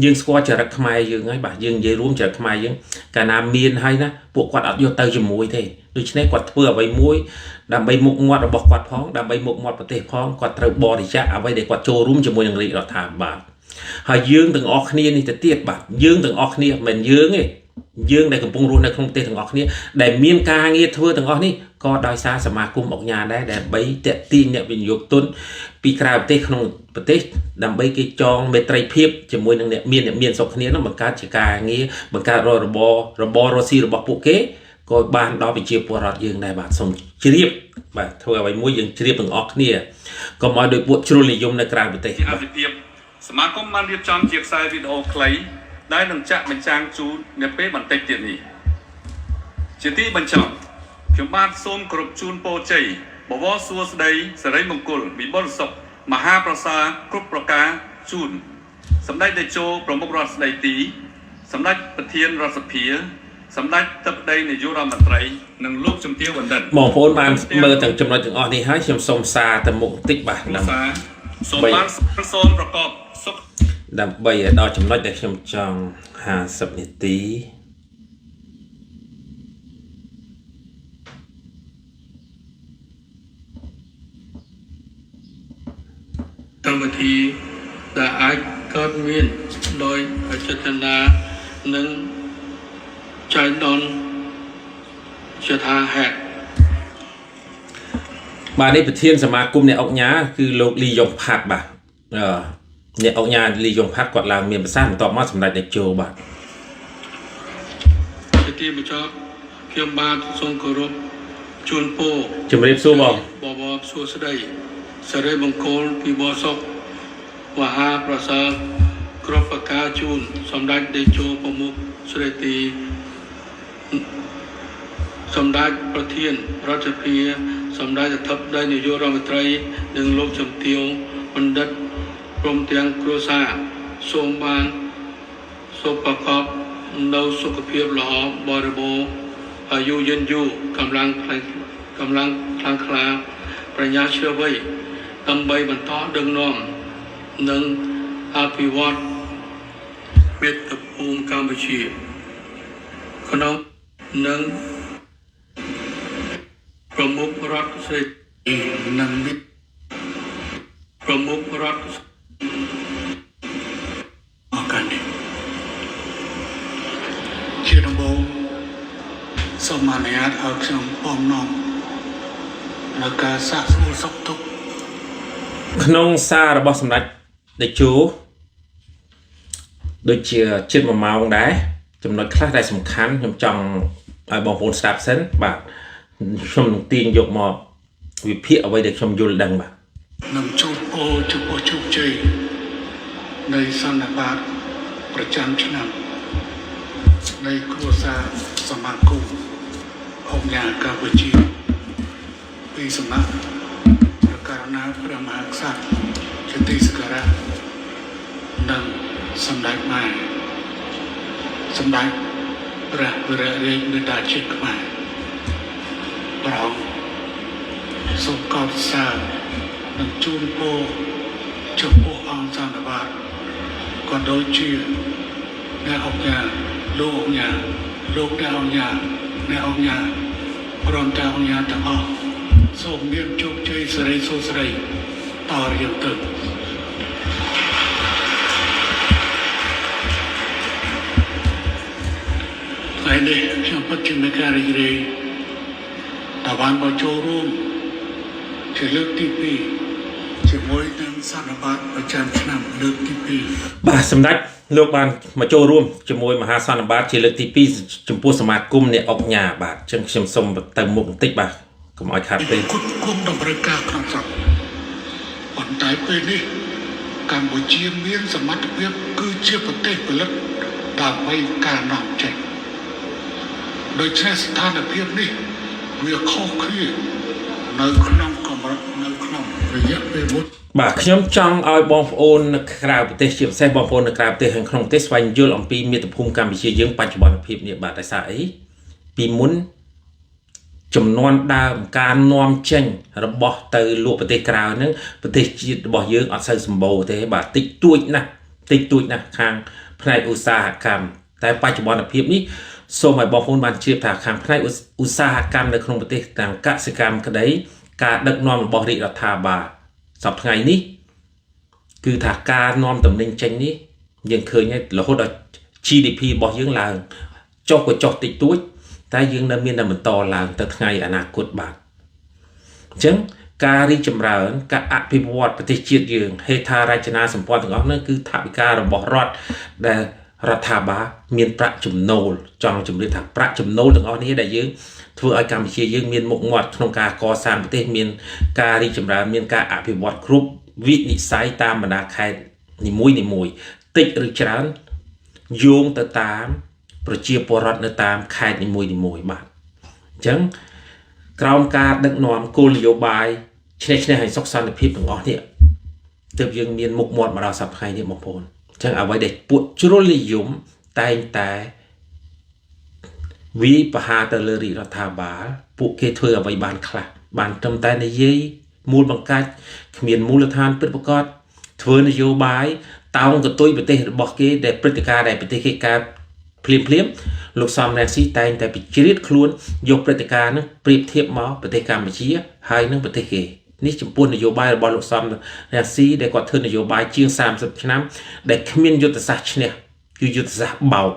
យើងស្គាល់ចរិតខ្មែរយើងហើយបាទយើងនិយាយរួមចរិតខ្មែរយើងកាលណាមានហើយណាពួកគាត់អត់យកទៅជាមួយទេដូច្នេះគាត់ធ្វើអ្វីមួយដើម្បីមុខមាត់របស់គាត់ផងដើម្បីមុខមាត់ប្រទេសផងគាត់ត្រូវបរិច្ចាគអ្វីដែលគាត់ចូលរួមជាមួយនឹងរាជរដ្ឋាភិបាលហើយយើងទាំងអស់គ្នានេះទៅទៀតបាទយើងទាំងអស់គ្នាមិនមែនយើងទេយើងដែលកំពុងរស់នៅក្នុងប្រទេសទាំងអស់គ្នាដែលមានការងារធ្វើទាំងអស់នេះក៏ដោយសារសមាគមអុកញ៉ាដែរដើម្បីតាក់ទាញអ្នកវិនិយោគទុនពីក្រៅប្រទេសក្នុងប្រទេសដើម្បីគេចងមេត្រីភាពជាមួយនឹងអ្នកមានអ្នកមានស្រុកគ្នានោះបង្កើតជាការងារបង្កើតរបររបររកស៊ីរបស់ពួកគេក៏បានដល់ប្រជាពលរដ្ឋយើងដែរបាទសូមជ្រាបបាទធ្វើអ្វីមួយយើងជ្រាបទាំងអស់គ្នាកុំឲ្យដោយពួកជ្រុលនិយមនៅក្រៅប្រទេស ជាអ បាទ ភិភាពសមាគមបានរៀបចំជាខ្សែវីដេអូខ្លីដែលនឹងចាក់បញ្ចាំងជូននាពេលបន្តិចទៀតនេះជាទីបញ្ចប់ខ្ញុំបាទសូមគោរពជូនពរជ័យបវរសួស្តីសិរីមង្គលវិបុលសុខមហាប្រសាគ្រប់ប្រការជូនសម្ដេចតេជោប្រមុខរដ្ឋស្ដីទីសម្ដេចប្រធានរដ្ឋសភាសម្ដេចទឹកដីនាយករដ្ឋមន្ត្រីនិងលោកជំទាវបណ្ឌិត បងប្អូនបានមើលទាំងចំណុចទាំងអស់នេះហើយខ្ញុំសូមសារទៅមុខបន្តិចបាទ គ្រួ ដើម្បី សារសូមបានសូមប្រកបសុខ ដើម្បីឲ្យដល់ចំណុចដែលខ្ញុំចង់50នាទី កម្មវិធីដែលអាចកើតមានដោយអចេតនានិងចៃដន្យជាថាហេតុ បាទនេះប្រធានសមាគមអ្នកអុកញ៉ាគឺលោកលីយ៉ុងផាត់បាទអឺអ្នកអុកញ៉ាលីយ៉ុងផាត់គាត់ឡើងមានប្រសាសន៍បន្ទាប់មកសម្ដេចតេជោបាទ ជាទីបញ្ចប់ខ្ញុំបាទសូមគោរពជូនពរ ជំរាបសួរបង បវរសួស្តីសិរីមង្គលពិបរសុខវហាប្រសើរគ្រប់ប្រការជូនសម្ដេចតេជោប្រមុខស្រីទីសម្ដេចប្រធានរដ្ឋសភាសម្ដេចអធិបតីនាយករដ្ឋមន្ត្រីនិងលោកជំទាវបណ្ឌិតព្រមទាំងគ្រួសារសូមបានសូមប្រកបនៅសុខភាពល្អបរិបូរណ៍អាយុយឺនយូរកម្លាំងខ្លាំងកម្លាំងខ្លាំងក្លាប្រាជ្ញាឆ្លាតវៃ ដើម្បីបន្តដឹកនាំនិងអភិវឌ្ឍមាតុភូមិកម្ពុជាក្នុងនិងប្រមុខរដ្ឋស្រីនិងប្រមុខរដ្ឋអរគុណជាដំបូងសូមអនុញ្ញាតឲ្យខ្ញុំពំនាំនៅការសាកសួរសុខទុក្ខ ក្នុងសាររបស់សម្ដេចតេជោដូចជាជិត1ម៉ោងដែរចំណុចខ្លះដែលសំខាន់ខ្ញុំចង់ឲ្យបងប្អូនស្ដាប់សិនបាទខ្ញុំនឹងទាញយកមកវិភាគអ្វីដែលខ្ញុំយល់ដឹងបាទ និងជូនពរចំពោះជោគជ័យនៃសន្និបាតប្រចាំឆ្នាំនៃគ្រួសារសមាគមអង្គការកម្ពុជាពីសំណាក់ព្រះករុណាព្រះមហាក្សត្រជាទីសក្ការៈនិងសម្ដេចម៉ែសម្ដេចព្រះវិរៈរាជមេតាជាតិខ្មែរព្រះអង្គសូមកោតសរសើរនិងជូនពរចំពោះអង្គសន្និបាតក៏ដូចជាអ្នកអង្គការលោកអង្គការលោកអ្នកអង្គការអ្នកអង្គការព្រមទាំងអង្គការទាំងអស់សូមមានជោគជ័យសិរីសួស្តីតរៀងទៅថ្ងៃនេះខ្ញុំពិតជាមានការរីករាយដែលបានមកចូលរួមជាលើកទី2ជាមួយនឹងសន្និបាតប្រចាំឆ្នាំលើកទី2 បាទសម្ដេចលោកបានមកចូលរួមជាមួយមហាសន្និបាតជាលើកទី2ចំពោះសមាគមអ្នកអុកញ៉ាបាទអញ្ចឹងខ្ញុំសូមទៅមុខបន្តិចបាទកុំឲ្យខាតពេល គុតគុំតម្រូវការក្នុងស្រុកប៉ុន្តែពេលនេះកម្ពុជាមានសមត្ថភាពគឺជាប្រទេសផលិតដើម្បីការនាំចេញដូច្នេះស្ថានភាពនេះវាខុសគ្នានៅក្នុងកម្រិតនៅក្នុងរយៈពេលមួយ បាទខ្ញុំចង់ឲ្យបងប្អូននៅក្រៅប្រទេសជាពិសេសបងប្អូននៅក្រៅប្រទេសហើយក្នុងប្រទេសស្វែងយល់អំពីមាតុភូមិកម្ពុជាយើងបច្ចុប្បន្នភាពនេះបាទដោយសារអីពីមុនចំនួនដើមការនាំចេញរបស់ទៅលក់ប្រទេសក្រៅហ្នឹងប្រទេសជាតិរបស់យើងអត់សូវសម្បូរទេបាទតិចតួចណាស់តិចតួចណាស់ខាងផ្នែកឧស្សាហកម្មតែបច្ចុប្បន្នភាពនេះសូមឲ្យបងប្អូនបានជ្រាបថាខាងផ្នែកឧស្សាហកម្មនៅក្នុងប្រទេសទាំងកសិកម្មក្តីការដឹកនាំរបស់រាជរដ្ឋាភិបាលសប្តាហ៍ថ្ងៃនេះ គឺថាការនាំតំណែងចេញនេះយើងឃើញហើយរហូតដល់ GDP របស់យើងឡើងចុះក៏ចុះតិចតួច តែយើងនៅមានតែបន្តឡើងទៅថ្ងៃអនាគតបាទអញ្ចឹងការរីកចម្រើនការអភិវឌ្ឍប្រទេសជាតិយើងហេដ្ឋារចនាសម្ព័ន្ធទាំងអស់ហ្នឹងគឺថវិការបស់រដ្ឋដែលរដ្ឋាភិបាលមានប្រាក់ចំណូលចង់ជម្រាបថាប្រាក់ចំណូលទាំងអស់នេះដែលយើងធ្វើឲ្យកម្ពុជាយើងមានមុខមាត់ក្នុងការកសាងប្រទេសមានការរីកចម្រើនមានការអភិវឌ្ឍគ្រប់វិនិស្ស័យតាមបណ្ដាខេត្តនីមួយនីមួយតិចឬច្រើនយោងទៅតាមប្រជាពលរដ្ឋនៅតាមខេត្តនីមួយនីមួយបាទអញ្ចឹងក្រោមការដឹកនាំគោលនយោបាយឈ្នះឈ្នះឲ្យសុខសន្តិភាពទាំងអស់នេះទើបយើងមានមុខមាត់មកដល់សប្តាហ៍ថ្ងៃនេះបងប្អូនអញ្ចឹងអ្វីដែលពួកជ្រុលនិយមតែងតែវាយប្រហារទៅលើរាជរដ្ឋាភិបាលពួកគេធ្វើអ្វីបានខ្លះបានត្រឹមតែនិយាយមូលបង្កាច់គ្មានមូលដ្ឋានពិតប្រាកដធ្វើនយោបាយតោងកតុយប្រទេសរបស់គេដែលព្រឹត្តិការណ៍ដែលប្រទេសគេកើតភ្លាមភ្លាមលោកសំរងស៊ីតែងតែពិជ្រៀតខ្លួនយកព្រឹត្តិការណ៍ហ្នឹងប្រៀបធៀបមកប្រទេសកម្ពុជាហើយនិងប្រទេសគេនេះចំពោះនយោបាយរបស់លោកសំរងស៊ីដែលគាត់ធ្វើនយោបាយជាង30ឆ្នាំដែលគ្មានយុទ្ធសាស្ត្រឈ្នះគឺយុទ្ធសាស្ត្របោក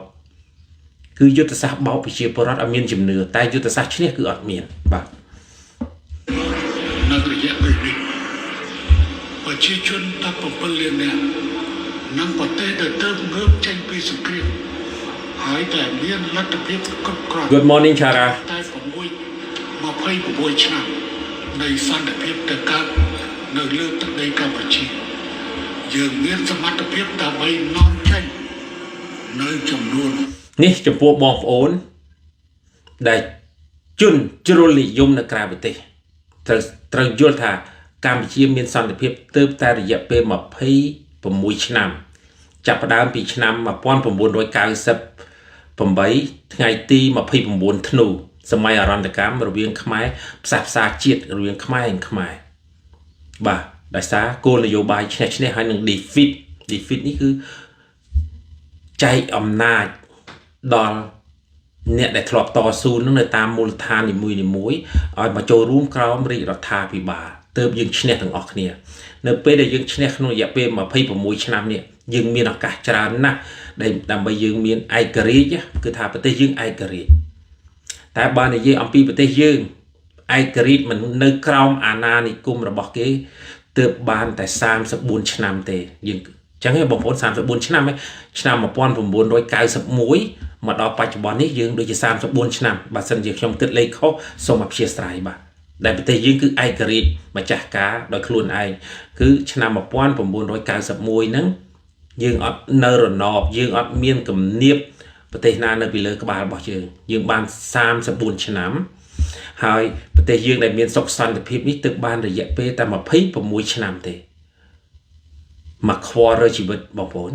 គឺយុទ្ធសាស្ត្របោកប្រជាពលរដ្ឋឲ្យមានជំនឿតែយុទ្ធសាស្ត្រឈ្នះគឺអត់មានបាទ នៅរយៈពេលនេះប្រជាជន17លាននាក់និងប្រទេសដែលទើបងើបចេញពីសង្គ្រាមហើយតែមានលទ្ធភាពគ្រប់គ្រាន់ Good morning Chara តែ6 26ឆ្នាំនៃសន្តិភាពទៅកើតនៅលើទឹកដីកម្ពុជាយើងមានសមត្ថភាពដើម្បីនាំចេញនៅចំនួន នេះចំពោះបងប្អូនដែលជនជ្រុលនិយមនៅក្រៅប្រទេសត្រូវត្រូវយល់ថាកម្ពុជាមានសន្តិភាពទើបតែរយៈពេល26ឆ្នាំ ចាប់ផ្ដើមពីឆ្នាំ1998ថ្ងៃទី29ធ្នូសម័យអរណកម្មរវាងខ្មែរផ្សះផ្សាជាតិរវាងខ្មែរនិងខ្មែរបាទ ដោយសារគោលនយោបាយឈ្នះឈ្នះហើយនឹង defeat defeat នេះគឺចែកអំណាចដល់អ្នកដែលធ្លាប់តស៊ូនឹងនៅតាមមូលដ្ឋាននីមួយៗឲ្យមកចូលរួមក្រោមរាជរដ្ឋាភិបាលទើបយើងឈ្នះទាំងអស់គ្នានៅពេលដែលយើងឈ្នះក្នុងរយៈពេល26ឆ្នាំនេះយើងមានឱកាសច្រើនណាស់ដែលដើម្បីយើងមានឯករាជ្យគឺថាប្រទេសយើងឯករាជ្យតែបើនិយាយអំពីប្រទេសយើងឯករាជ្យមិននៅក្រោមអាណានិគមរបស់គេទើបបានតែ34ឆ្នាំទេយើងចឹងឯងបងប្អូន34ឆ្នាំឯងឆ្នាំ1991មកដល់បច្ចុប្បន្ននេះយើងដូចជា34ឆ្នាំបើសិនជាខ្ញុំគិតលេខខុសសូមអធ្យាស្រ័យបាទដែលប្រទេសយើងគឺឯករាជ្យម្ចាស់ការដោយខ្លួនឯងគឺឆ្នាំ1991ហ្នឹងយើងអត់នៅរណបយើងអត់មានគំនាបប្រទេសណានៅពីលើក្បាលរបស់យើងយើងបាន34ឆ្នាំហើយប្រទេសយើងដែលមានសុខសន្តិភាពនេះទើបបានរយៈពេលតែ26ឆ្នាំទេមួយ quarter ជីវិតបងប្អូន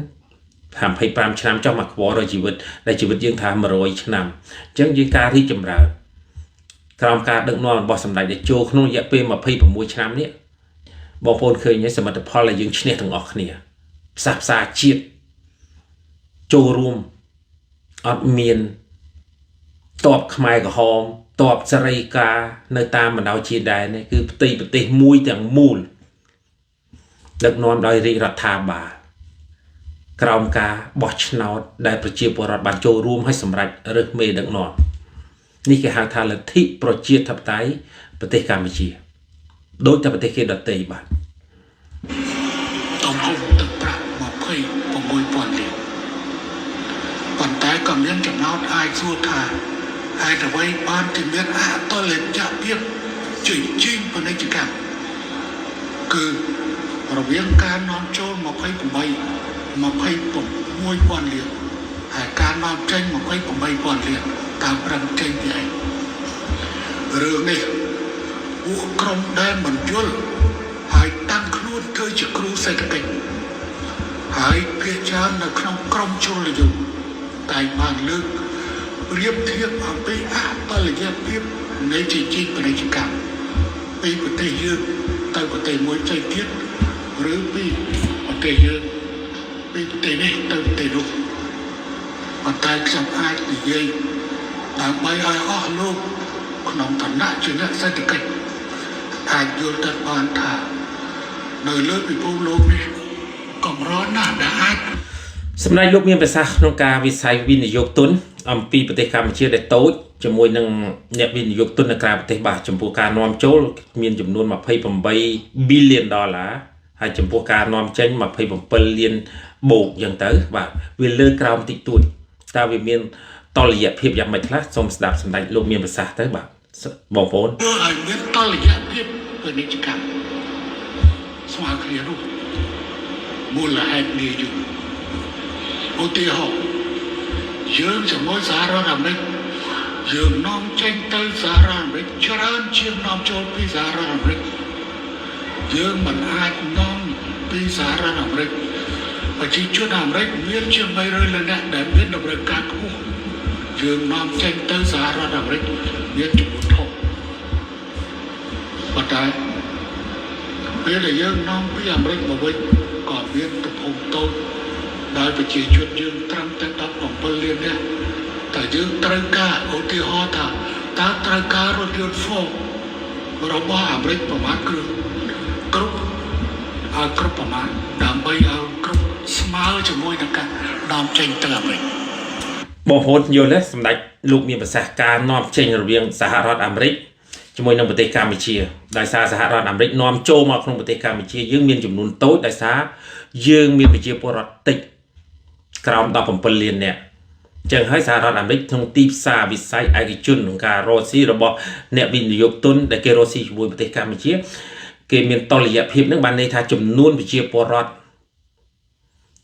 ថា25ឆ្នាំចុះមួយ quarter ជីវិតដែលជីវិតយើងថា100ឆ្នាំអញ្ចឹងយើងការរីកចម្រើនក្រោមការដឹកនាំរបស់សម្ដេចតេជោក្នុងរយៈពេល26ឆ្នាំនេះបងប្អូនឃើញហើយសមិទ្ធផលដែលយើងឈ្នះទាំងអស់គ្នាផ្សះផ្សាជាតិចូលរួមអត់មានតបខ្មែរក្រហមតបសេរីការនៅតាមបណ្ដោយជាដែននេះគឺផ្ទៃប្រទេសមួយទាំងមូលដឹកនាំដោយរាជរដ្ឋាភិបាលក្រោមការបោះឆ្នោតដែលប្រជាពលរដ្ឋបានចូលរួមឲ្យសម្រេចរើសមេដឹកនាំនេះគេហៅថាលទ្ធិប្រជាធិបតេយ្យប្រទេសកម្ពុជាដូចតែប្រទេសគេដទៃបាទ ទំហំទឹកប្រាក់26,000លានប៉ុន្តែក៏មានចំណោទអាចសួរថាហេតុអ្វីបានជាមានអតុល្យភាពជញ្ជីងពាណិជ្ជកម្មគឺរវាងការនាំចូល28 26,000លានហើយការនាំចេញ28,000លានតាមប្រឹងចេញពីឯងរឿងនេះពួកក្រុមដែលមិនយល់ហើយតាំងខ្លួនធ្វើជាគ្រូសេដ្ឋកិច្ចហើយភាគច្រើននៅក្នុងក្រុមជ្រុលនិយមតែងបានលើកប្រៀបធៀបអំពីអតុល្យភាពនៃជីជីពាណិជ្ជកម្មពីប្រទេសយើងទៅប្រទេសមួយផ្សេងទៀតឬពីប្រទេសយើងពីប្រទេសនេះទៅប្រទេសនោះប៉ុន្តែខ្ញុំអាចនិយាយដើម្បីឲ្យអស់លោកក្នុងឋានៈជាអ្នកសេដ្ឋកិច្ចអាចយល់ទៅបានថានៅលើពិភពលោកនេះកម្រណាស់ដែលអាច សម្ដេចលោកមានប្រសាសន៍ក្នុងការវិស័យវិនិយោគទុនអំពីប្រទេសកម្ពុជាដែលតូចជាមួយនឹងអ្នកវិនិយោគទុននៅក្រៅប្រទេសបាទចំពោះការនាំចូលមានចំនួន28 billion ដុល្លារហើយចំពោះការនាំចេញ27លានបូកអញ្ចឹងទៅបាទវាលើក្រោមតិចតួចតើវាមានតលយៈភាពយ៉ាងម៉េចខ្លះសូមស្ដាប់សម្ដេចលោកមានប្រសាសន៍ទៅបាទបងប្អូន ធ្វើឲ្យមានតលយៈភាពពាណិជ្ជកម្មស្មើគ្នានោះមូលហេតុនេះយូរឧទាហរណ៍យើងជាមួយសហរដ្ឋអាមេរិកយើងនាំចេញទៅសហរដ្ឋអាមេរិកច្រើនជាងនាំចូលពីសហរដ្ឋអាមេរិកយើងមិនអាចនាំពីសហរដ្ឋអាមេរិកប្រជាជនអាមេរិកមានជាង300លាននាក់ដែលមានតម្រូវការខ្ពស់យើងនាំចេញទៅសហរដ្ឋអាមេរិកមានចំនួនធំប៉ុន្តែពេលដែលយើងនាំពីអាមេរិកមកវិញក៏មានទំហំតូចដោយប្រជាជនយើងត្រឹមតែ17លាននាក់តែយើងត្រូវការឧទាហរណ៍ថាតើត្រូវការរថយន្ត Ford របស់អាមេរិកប្រមាណគ្រឿងគ្រប់ឲ្យគ្រប់ប្រមាណដើម្បីឲ្យគ្រប់ស្មើជាមួយនឹងការនាំចេញទៅអាមេរិក បងប្អូនយល់ទេសម្ដេចលោកមានប្រសាសន៍ការនាំចេញរវាងសហរដ្ឋអាមេរិកជាមួយនឹងប្រទេសកម្ពុជាដោយសារសហរដ្ឋអាមេរិកនាំចូលមកក្នុងប្រទេសកម្ពុជាយើងមានចំនួនតូចដោយសារយើងមានប្រជាពលរដ្ឋតិចក្រោម17លាននាក់ចឹងហើយសហរដ្ឋអាមេរិកក្នុងទីផ្សារវិស័យឯកជនក្នុងការរកស៊ីរបស់អ្នកវិនិយោគទុនដែលគេរកស៊ីជាមួយប្រទេសកម្ពុជាគេមានតលយៈភាពនឹងបានន័យថាចំនួនប្រជាពលរដ្ឋ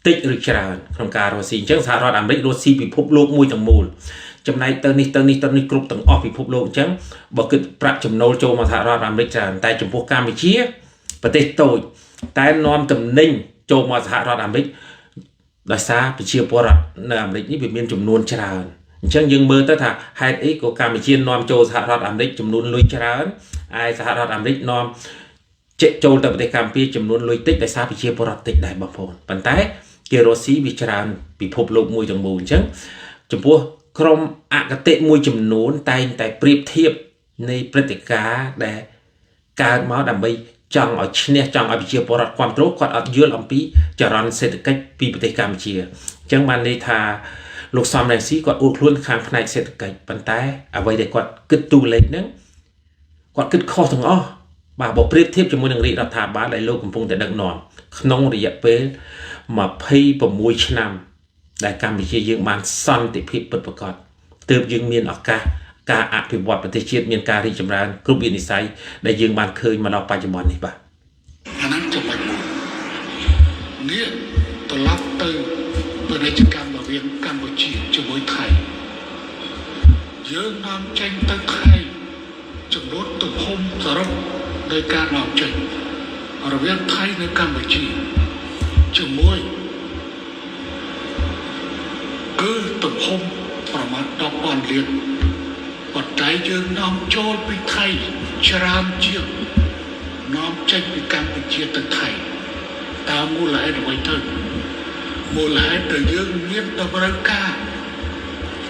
តិចឬច្រើនក្នុងការរកស៊ីអញ្ចឹងសហរដ្ឋអាមេរិករកស៊ីពិភពលោកមួយទាំងមូលចំណែកទៅនេះទៅនេះទៅនេះគ្រប់ទាំងអស់ពិភពលោកអញ្ចឹងបើគិតប្រាក់ចំណូលចូលមកសហរដ្ឋអាមេរិកច្រើនតែចំពោះកម្ពុជាប្រទេសតូចតែនាំតំណែងចូលមកសហរដ្ឋអាមេរិកដោយសារប្រជាពលរដ្ឋនៅអាមេរិកនេះវាមានចំនួនច្រើនអញ្ចឹងយើងមើលទៅថាហេតុអីក៏កម្ពុជានាំចូលសហរដ្ឋអាមេរិកចំនួនលុយច្រើនឯសហរដ្ឋអាមេរិកនាំ ចេកចូលទៅប្រទេសកម្ពុជាចំនួនលុយតិចដោយសារប្រជាពលរដ្ឋតិចដែរបងប្អូនប៉ុន្តែគេរកស៊ីវាច្រើនពិភពលោកមួយទាំងមូលអញ្ចឹងចំពោះក្រុមអគតិមួយចំនួនតែងតែប្រៀបធៀបនៃព្រឹត្តិការណ៍ដែលកើតមកដើម្បីចង់ឲ្យឈ្នះចង់ឲ្យប្រជាពលរដ្ឋគ្រប់គ្រងគាត់អត់យល់អំពីចរន្តសេដ្ឋកិច្ចពីប្រទេសកម្ពុជាអញ្ចឹងបានន័យថាលោកសំរងស៊ីគាត់អួតខ្លួនខាងផ្នែកសេដ្ឋកិច្ចប៉ុន្តែអ្វីដែលគាត់គិតទូលេខហ្នឹងគាត់គិតខុសទាំងអស់បាទបើប្រៀបធៀបជាមួយនឹងរាជរដ្ឋាភិបាលដែលលោកកំពុងតែដឹកនាំក្នុងរយៈពេល26ឆ្នាំដែលកម្ពុជាយើងបានសន្តិភាពពិតប្រាកដទើបយើងមានឱកាសការអភិវឌ្ឍប្រទេសជាតិមានការរីកចម្រើនគ្រប់វិនិស្ស័យដែលយើងបានឃើញមកដល់បច្ចុប្បន្ននេះបាទ អាហ្នឹងចំណុចមួយងាកត្រឡប់ទៅពាណិជ្ជកម្មរវាងកម្ពុជាជាមួយថៃយើងនាំចេញទៅថៃចំនួនទំហំសរុបនៃការនាំចេញរវាងថៃនិងកម្ពុជាជាមួយគឺទំហំប្រមាណ10,000លានប៉ុន្តែយើងនាំចូលពីថៃច្រើនជាងនាំចេញពីកម្ពុជាទៅថៃតើមូលហេតុអ្វីទៅមូលហេតុដែលយើងមានតម្រូវការ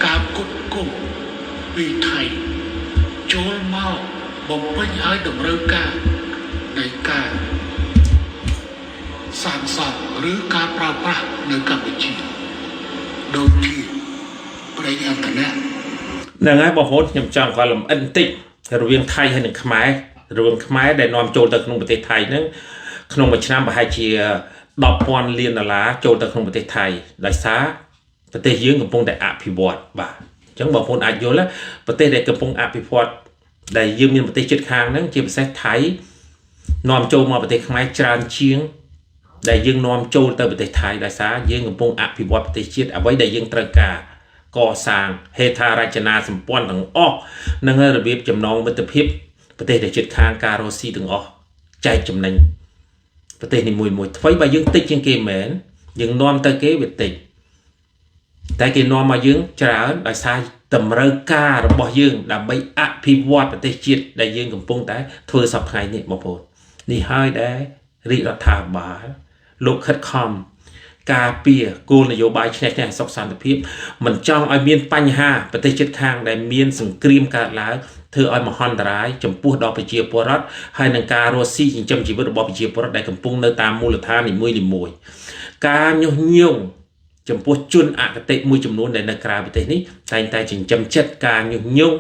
ការគុតគង់ពីថៃចូលមកបំពេញឲ្យតម្រូវការនៃការសាងសង់ឬការប្រើប្រាស់នៅកម្ពុជាដូចជាប្រេងឥន្ធនៈ ហ្នឹងហើយបងប្អូនខ្ញុំចង់គាត់លំអិតបន្តិចរវាងថៃហើយនិងខ្មែររវាងខ្មែរដែលនាំចូលទៅក្នុងប្រទេសថៃហ្នឹងក្នុងមួយឆ្នាំប្រហែលជា10,000លានដុល្លារចូលទៅក្នុងប្រទេសថៃដោយសារប្រទេសយើងកំពុងតែអភិវឌ្ឍបាទអញ្ចឹងបងប្អូនអាចយល់ណាប្រទេសដែលកំពុងអភិវឌ្ឍដែលយើងមានប្រទេសជិតខាងហ្នឹងជាពិសេសថៃនាំចូលមកប្រទេសខ្មែរច្រើនជាងដែលយើងនាំចូលទៅប្រទេសថៃដោយសារយើងកំពុងអភិវឌ្ឍប្រទេសជាតិអ្វីដែលយើងត្រូវការកសាងហេដ្ឋារចនាសម្ព័ន្ធទាំងអស់និងរបៀបចំណងមិត្តភាពប្រទេសដែលជិតខាងការរកស៊ីទាំងអស់ចែកចំណេញប្រទេសនីមួយៗថ្មីបើយើងតិចជាងគេមែនយើងនាំទៅគេវាតិចតែគេនាំមកយើងច្រើនដោយសារតម្រូវការរបស់យើងដើម្បីអភិវឌ្ឍប្រទេសជាតិដែលយើងកំពុងតែធ្វើសប្តាហ៍នេះបងប្អូននេះហើយដែលរាជរដ្ឋាភិបាលលោកខិតខំការពារគោលនយោបាយឈ្នះឈ្នះសុខសន្តិភាពមិនចង់ឲ្យមានបញ្ហាប្រទេសជិតខាងដែលមានសង្គ្រាមកើតឡើងធ្វើឲ្យមហន្តរាយចំពោះដល់ប្រជាពលរដ្ឋហើយនឹងការរស់ស៊ីចិញ្ចឹមជីវិតរបស់ប្រជាពលរដ្ឋដែលកំពុងនៅតាមមូលដ្ឋាននីមួយៗការញុះញង់ចំពោះជនអគតិមួយចំនួនដែលនៅក្រៅប្រទេសនេះតែងតែចិញ្ចឹមចិត្តការញុះញង់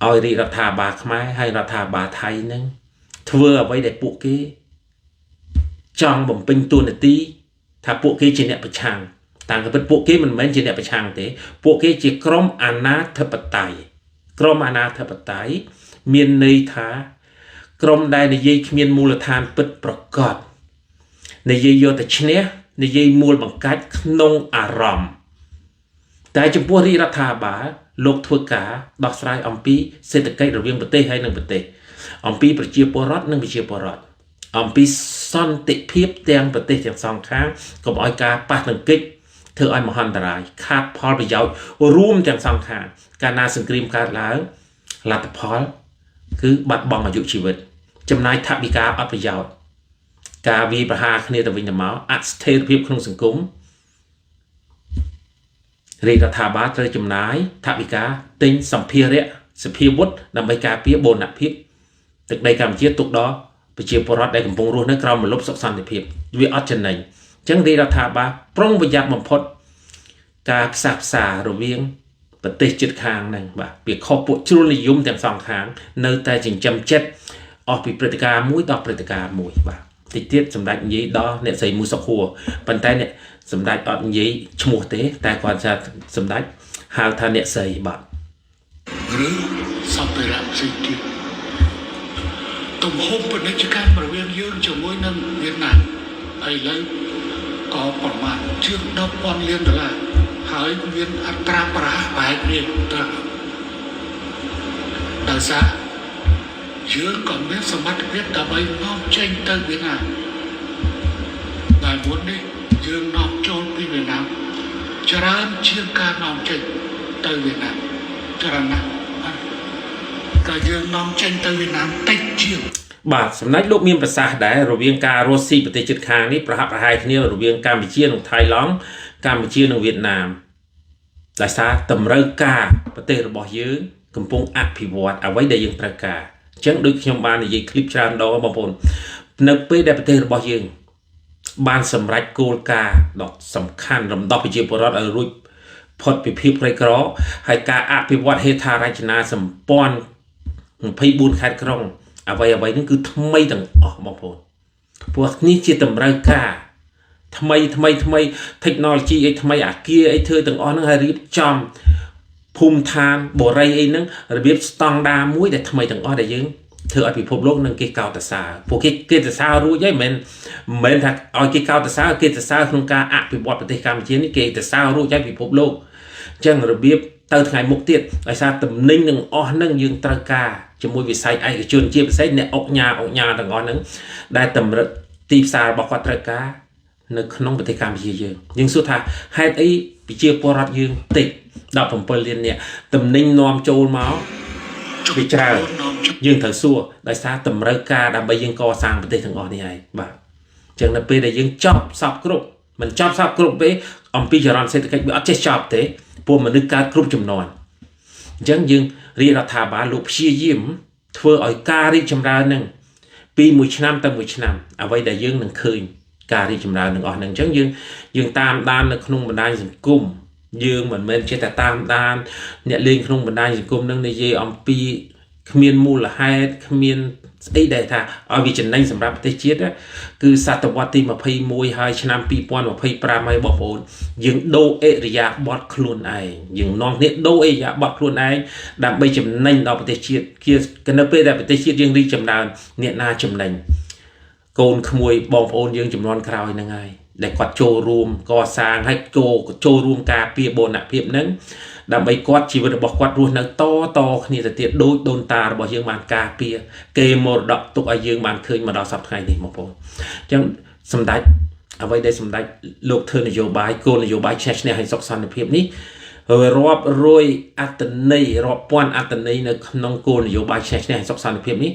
ឲ្យរាជរដ្ឋាភិបាលខ្មែរហើយរដ្ឋាភិបាលថៃនឹងធ្វើអ្វីដែលពួកគេចង់បំពេញតួនាទីថាពួកគេជាអ្នកប្រឆាំងតាមពិតពួកគេមិនមែនជាអ្នកប្រឆាំងទេពួកគេជាក្រុមអាណាធិបតេយ្យក្រុមអាណាធិបតេយ្យមានន័យថាក្រុមដែលនិយាយគ្មានមូលដ្ឋានពិតប្រកបនិយាយយកតែឈ្នះនិយាយមូលបង្កាច់ក្នុងអារម្មណ៍តែចំពោះរាជរដ្ឋាភិបាលលោកធ្វើការដោះស្រាយអំពីសេដ្ឋកិច្ចរវាងប្រទេសហើយនិងប្រទេសអំពីប្រជាពលរដ្ឋនិងប្រជាពលរដ្ឋអំពីសន្តិភាពទាំងប្រទេសទាំងសងខាងកុំឲ្យការប៉ះទង្គិចធ្វើឲ្យមហន្តរាយខាតផលប្រយោជន៍រួមទាំងសងខាងកាលណាសង្គ្រាមកើតឡើងលទ្ធផលគឺបាត់បង់អាយុជីវិតចំណាយថវិកាអត់ប្រយោជន៍ការវាយប្រហារគ្នាទៅវិញទៅមកអស្ថិរភាពក្នុងសង្គមរាជរដ្ឋាភិបាលត្រូវចំណាយថវិកាទិញសម្ភារៈសភាវុធដើម្បីការពារបូរណភាពទឹកដីកម្ពុជាទុកដល់ប្រជាពលរដ្ឋដែលកំពុងរស់នៅក្រោមម្លប់សុខសន្តិភាពវាអត់ចំណេញអញ្ចឹងរាជរដ្ឋាភិបាលប្រុងប្រយ័ត្នបំផុតការផ្សះផ្សារវាងប្រទេសជិតខាងហ្នឹងបាទវាខុសពួកជ្រុលនិយមទាំងសងខាងនៅតែចិញ្ចឹមចិត្តអស់ពីព្រឹត្តិការណ៍មួយដល់ព្រឹត្តិការណ៍មួយបាទតិចទៀតសម្ដេចនិយាយដល់អ្នកស្រីមូសុខហួរប៉ុន្តែអ្នកសម្ដេចអត់និយាយឈ្មោះទេ តែគាត់ថាសម្ដេចហៅថាអ្នកស្រីបាទ ឬសម្ភារៈផ្សេងទៀតទំហំពាណិជ្ជកម្មរវាងយើងជាមួយនឹងវៀតណាមឥឡូវក៏ប្រមាណជាង10,000លានដុល្លារហើយមានអត្រាប្រហាក់ប្រហែលគ្នាទៅដោយសារយើងក៏មានសមត្ថភាពដើម្បីនាំចេញទៅវៀតណាមដែលមុននេះយើងនាំចូលពីវៀតណាមច្រើនជាងការនាំចេញទៅវៀតណាមច្រើនណាស់បាទក៏យើងនាំចេញទៅវៀតណាមតិចជាង បាទសម្ដេចលោកមានប្រសាសន៍ដែររវាងការរស់ស៊ីប្រទេសជិតខាងនេះប្រហាក់ប្រហែលគ្នារវាងកម្ពុជានិងថៃឡង់កម្ពុជានិងវៀតណាមដោយសារតម្រូវការប្រទេសរបស់យើងកំពុងអភិវឌ្ឍអ្វីដែលយើងត្រូវការអញ្ចឹងដូចខ្ញុំបាននិយាយឃ្លីបច្រើនដងបងប្អូននៅពេលដែលប្រទេសរបស់យើងបានសម្រេចគោលការណ៍ដ៏សំខាន់រំដោះប្រជាពលរដ្ឋឲ្យរួចផុតពីភាពក្រីក្រហើយការអភិវឌ្ឍហេដ្ឋារចនាសម្ព័ន្ធ24ខេត្តក្រុងអ្វីអ្វីហ្នឹងគឺថ្មីទាំងអស់បងប្អូនព្រោះនេះជាតម្រូវការថ្មីថ្មីថ្មី technology អីថ្មីអាគារអីធ្វើទាំងអស់ហ្នឹងហើយរៀបចំភូមិឋានបូរីអីហ្នឹងរបៀបស្តង់ដាមួយដែលថ្មីទាំងអស់ដែលយើងធ្វើឲ្យពិភពលោកនឹងគេកោតសរសើរពួកគេគេសរសើររួចហើយមិនមែនថាឲ្យគេកោតសរសើរគេសរសើរក្នុងការអភិវឌ្ឍប្រទេសកម្ពុជានេះគេសរសើររួចហើយពិភពលោកអញ្ចឹងរបៀបទៅថ្ងៃមុខទៀតដោយសារតំណែងនឹងអស់នឹងយើងត្រូវការជាមួយវិស័យឯកជនជាពិសេសអ្នកអុកញ៉ាអុកញ៉ាទាំងអស់ហ្នឹងដែលតម្រូវទីផ្សាររបស់គាត់ត្រូវការនៅក្នុងប្រទេសកម្ពុជាយើងយើងសួរថាហេតុអីប្រជាពលរដ្ឋយើងតិច17លាននាក់តំណែងនាំចូលមកវាច្រើនយើងត្រូវសួរដោយសារតម្រូវការដើម្បីយើងកសាងប្រទេសទាំងអស់នេះហើយបាទអញ្ចឹងនៅពេលដែលយើងចប់សពគ្រប់មិនចប់សពគ្រប់ទេអំពីចរន្តសេដ្ឋកិច្ចវាអត់ចេះចប់ទេពួកមនុស្សកើតគ្រប់ចំនួនអញ្ចឹងយើងរាជរដ្ឋាភិបាលលោកព្យាយាមធ្វើឲ្យការរីកចម្រើននឹងពីមួយឆ្នាំទៅមួយឆ្នាំអ្វីដែលយើងនឹងឃើញការរីកចម្រើននឹងអស់ហ្នឹងអញ្ចឹងយើងយើងតាមដាននៅក្នុងបណ្ដាញសង្គមយើងមិនមែនចេះតែតាមដានអ្នកលេងក្នុងបណ្ដាញសង្គមនឹងនិយាយអំពីគ្មានមូលហេតុគ្មានស្អីដែលថាឲ្យវាចំណេញសម្រាប់ប្រទេសជាតិគឺសតវត្សទី21ហើយឆ្នាំ2025ហើយបងប្អូនយើងដូរអិរិយាបថខ្លួនឯងយើងនាំគ្នាដូរអិរិយាបថខ្លួនឯងដើម្បីចំណេញដល់ប្រទេសជាតិគឺនៅពេលដែលប្រទេសជាតិយើងរីកចម្រើនអ្នកណាចំណេញកូនក្មួយបងប្អូនយើងចំនួនក្រោយហ្នឹងហើយដែលគាត់ចូលរួមកសាងហើយចូលរួមការពារបូរណភាពហ្នឹងដើម្បីគាត់ជីវិតរបស់គាត់រស់នៅតតគ្នាទៅទៀតដូចដូនតារបស់យើងបានការពារគេមរតកទុកឲ្យយើងបានឃើញមកដល់សប្តាហ៍ថ្ងៃនេះបងប្អូនអញ្ចឹងសម្ដេចអ្វីដែលសម្ដេចលោកធ្វើនយោបាយគោលនយោបាយឈ្នះឈ្នះឲ្យសុខសន្តិភាពនេះរាប់រយអត្តន័យរាប់ពាន់អត្តន័យនៅក្នុងគោលនយោបាយឈ្នះឈ្នះឲ្យសុខសន្តិភាពនេះ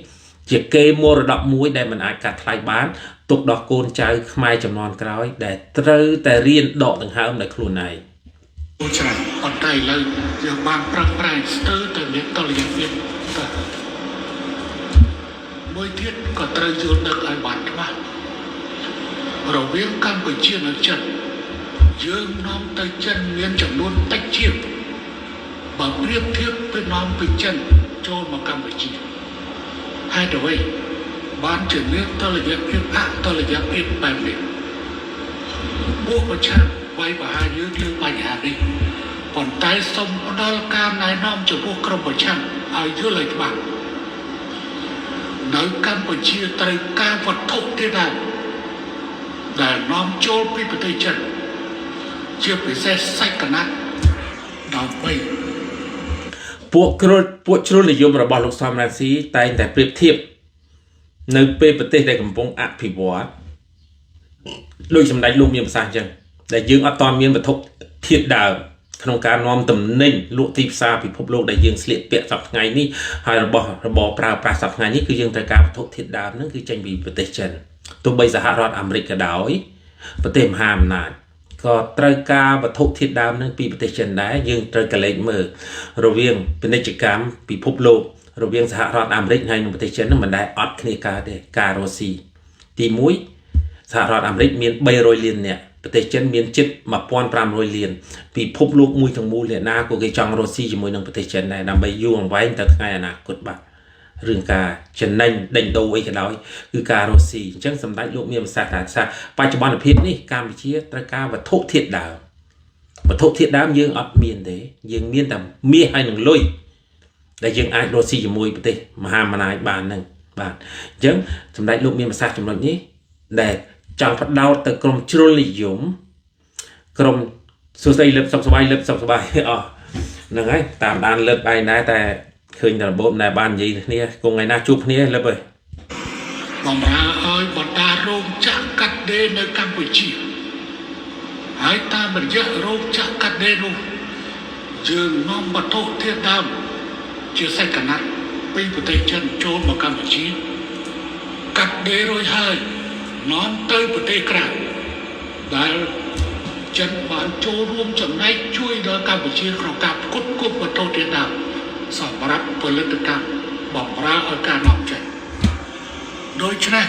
ជាគេមរតកមួយដែលមិនអាចកាត់ថ្លៃបានទុកដល់កូនចៅខ្មែរចំនួនក្រោយដែលត្រូវតែរៀនដកដង្ហើមដោយខ្លួនឯង ច្រើនប៉ុន្តែឥឡូវយើងបានប្រឹងប្រែងស្ទើរតែមានតុល្យភាពទៅមួយទៀតក៏ត្រូវយល់ដឹងឲ្យបានច្បាស់រវាងកម្ពុជានិងចិនយើងនាំទៅចិនមានចំនួនតិចជាងបើប្រៀបធៀបទៅនាំពីចិនចូលមកកម្ពុជាហេតុអ្វីបានជាមានតុល្យភាពអតុល្យភាពបែបនេះពួកប្រឆាំងវាយប្រហារយើងលើបញ្ហានេះប៉ុន្តែសូមផ្ដល់ការណែនាំចំពោះក្រុមប្រឆាំងឲ្យយល់ឲ្យច្បាស់នៅកម្ពុជាត្រូវការវត្ថុធាតុដើមដែលនាំចូលពីប្រទេសចិនជាពិសេសសាច់កណាត់ដើម្បី ពួកគ្រុលពួកជ្រុលនិយមរបស់លោកសំរងស៊ីតែងតែប្រៀបធៀបនៅពេលប្រទេសដែលកំពុងអភិវឌ្ឍដោយសម្ដេចលោកមានប្រសាសន៍អញ្ចឹងដែលយើងអត់តមានវត្ថុធាតុដើមក្នុងការនាំតំណែងលក់ទីផ្សារពិភពលោកដែលយើងស្លៀកពាក់សប្តាហ៍ថ្ងៃនេះហើយរបស់របរប្រើប្រាស់សប្តាហ៍ថ្ងៃនេះគឺយើងត្រូវការវត្ថុធាតុដើមហ្នឹងគឺចេញពីប្រទេសចិនទោះបីសហរដ្ឋអាមេរិកក៏ដោយប្រទេសមហាអំណាចក៏ត្រូវការវត្ថុធាតុដើមនឹងពីប្រទេសចិនដែរយើងត្រូវកលេចមើលរវាងពាណិជ្ជកម្មពិភពលោករវាងសហរដ្ឋអាមេរិកហើយនិងប្រទេសចិននឹងមិនដែលអត់គ្នាកើតទេការរស់ស៊ីទី1សហរដ្ឋអាមេរិកមាន300លាននាក់ប្រទេសចិនមានជិត1500លានពិភពលោកមួយទាំងមូលអ្នកណាក៏គេចង់រស់ស៊ីជាមួយនឹងប្រទេសចិនដែរដើម្បីយូរអង្វែងទៅថ្ងៃអនាគតបាទរឿងការចំណេញដេញដូរអីក៏ដោយគឺការរស់ស៊ីអញ្ចឹងសម្ដេចលោកមានប្រសាសន៍ថាបច្ចុប្បន្នភាពនេះកម្ពុជាត្រូវការវត្ថុធាតុដើមវត្ថុធាតុដើមយើងអត់មានទេយើងមានតែមាសហើយនឹងលុយដែលយើងអាចរស់ស៊ីជាមួយប្រទេសមហាអំណាចបានហ្នឹងបាទអញ្ចឹងសម្ដេចលោកមានប្រសាសន៍ចំណុចនេះដែលចង់ផ្ដោតទៅក្រុមជ្រុលនិយមក្រុមសួស្តីលឹបសុខសប្បាយលឹបសុខសប្បាយអស់ហ្នឹងហើយតាមដានលឹបឯងដែរតែឃើញតែរបបដែលបាននិយាយគ្នាគង់ថ្ងៃណាជួបគ្នាលឹបអើយ បំរើឲ្យបណ្ដារោងចក្រកាត់ដេរនៅកម្ពុជាហើយតាមរយៈរោងចក្រកាត់ដេរនោះយើងនាំវត្ថុធាតុដើមជាសាច់កណាត់ពីប្រទេសចិនចូលមកកម្ពុជា ដេររួចហើយនាំទៅប្រទេសក្រៅដែលចិនបានចូលរួមចំណែកជួយដល់កម្ពុជាក្នុងការផ្គត់ផ្គង់វត្ថុធាតុដើមសម្រាប់ផលិតកម្មបំរើឲ្យការនាំចេញដូច្នេះ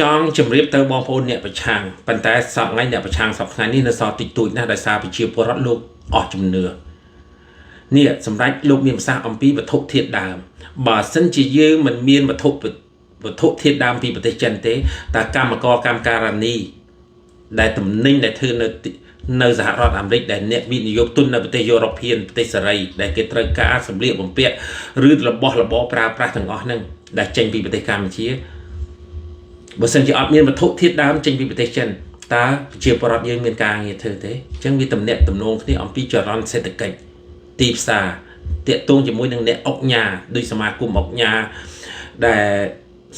ចង់ជម្រាបទៅបងប្អូនអ្នកប្រឆាំងប៉ុន្តែសប្តាហ៍ថ្ងៃអ្នកប្រឆាំងសប្តាហ៍ថ្ងៃនេះនៅសល់តិចតួចណាស់ដោយសារប្រជាពលរដ្ឋលោកអស់ជំនឿនេះសម្រាប់លោកមានប្រសាសន៍អំពីវត្ថុធាតុដើមបើសិនជាយើងមិនមានវត្ថុធាតុដើមពីប្រទេសចិនទេតើកម្មករកម្មការិនីដែលទំនិញដែលធ្វើនៅសហរដ្ឋអាមេរិកដែលអ្នកវិនិយោគទុននៅប្រទេសយុរ៉ុបភៀនប្រទេសសេរីដែលគេត្រូវការសម្លៀកបំពាក់ឬរបស់របរប្រើប្រាស់ទាំងអស់ហ្នឹងដែលចេញពីប្រទេសកម្ពុជាបើសិនជាអត់មានវត្ថុធាតុដើមចេញពីប្រទេសចិនតើប្រជាពលរដ្ឋយើងមានការងារធ្វើទេអញ្ចឹងវាតំណាក់តំណងគ្នាអំពីចរន្តសេដ្ឋកិច្ចទីផ្សារតាកតងជាមួយនឹងអ្នកអុកញ៉ាដោយសមាគមអុកញ៉ាដែល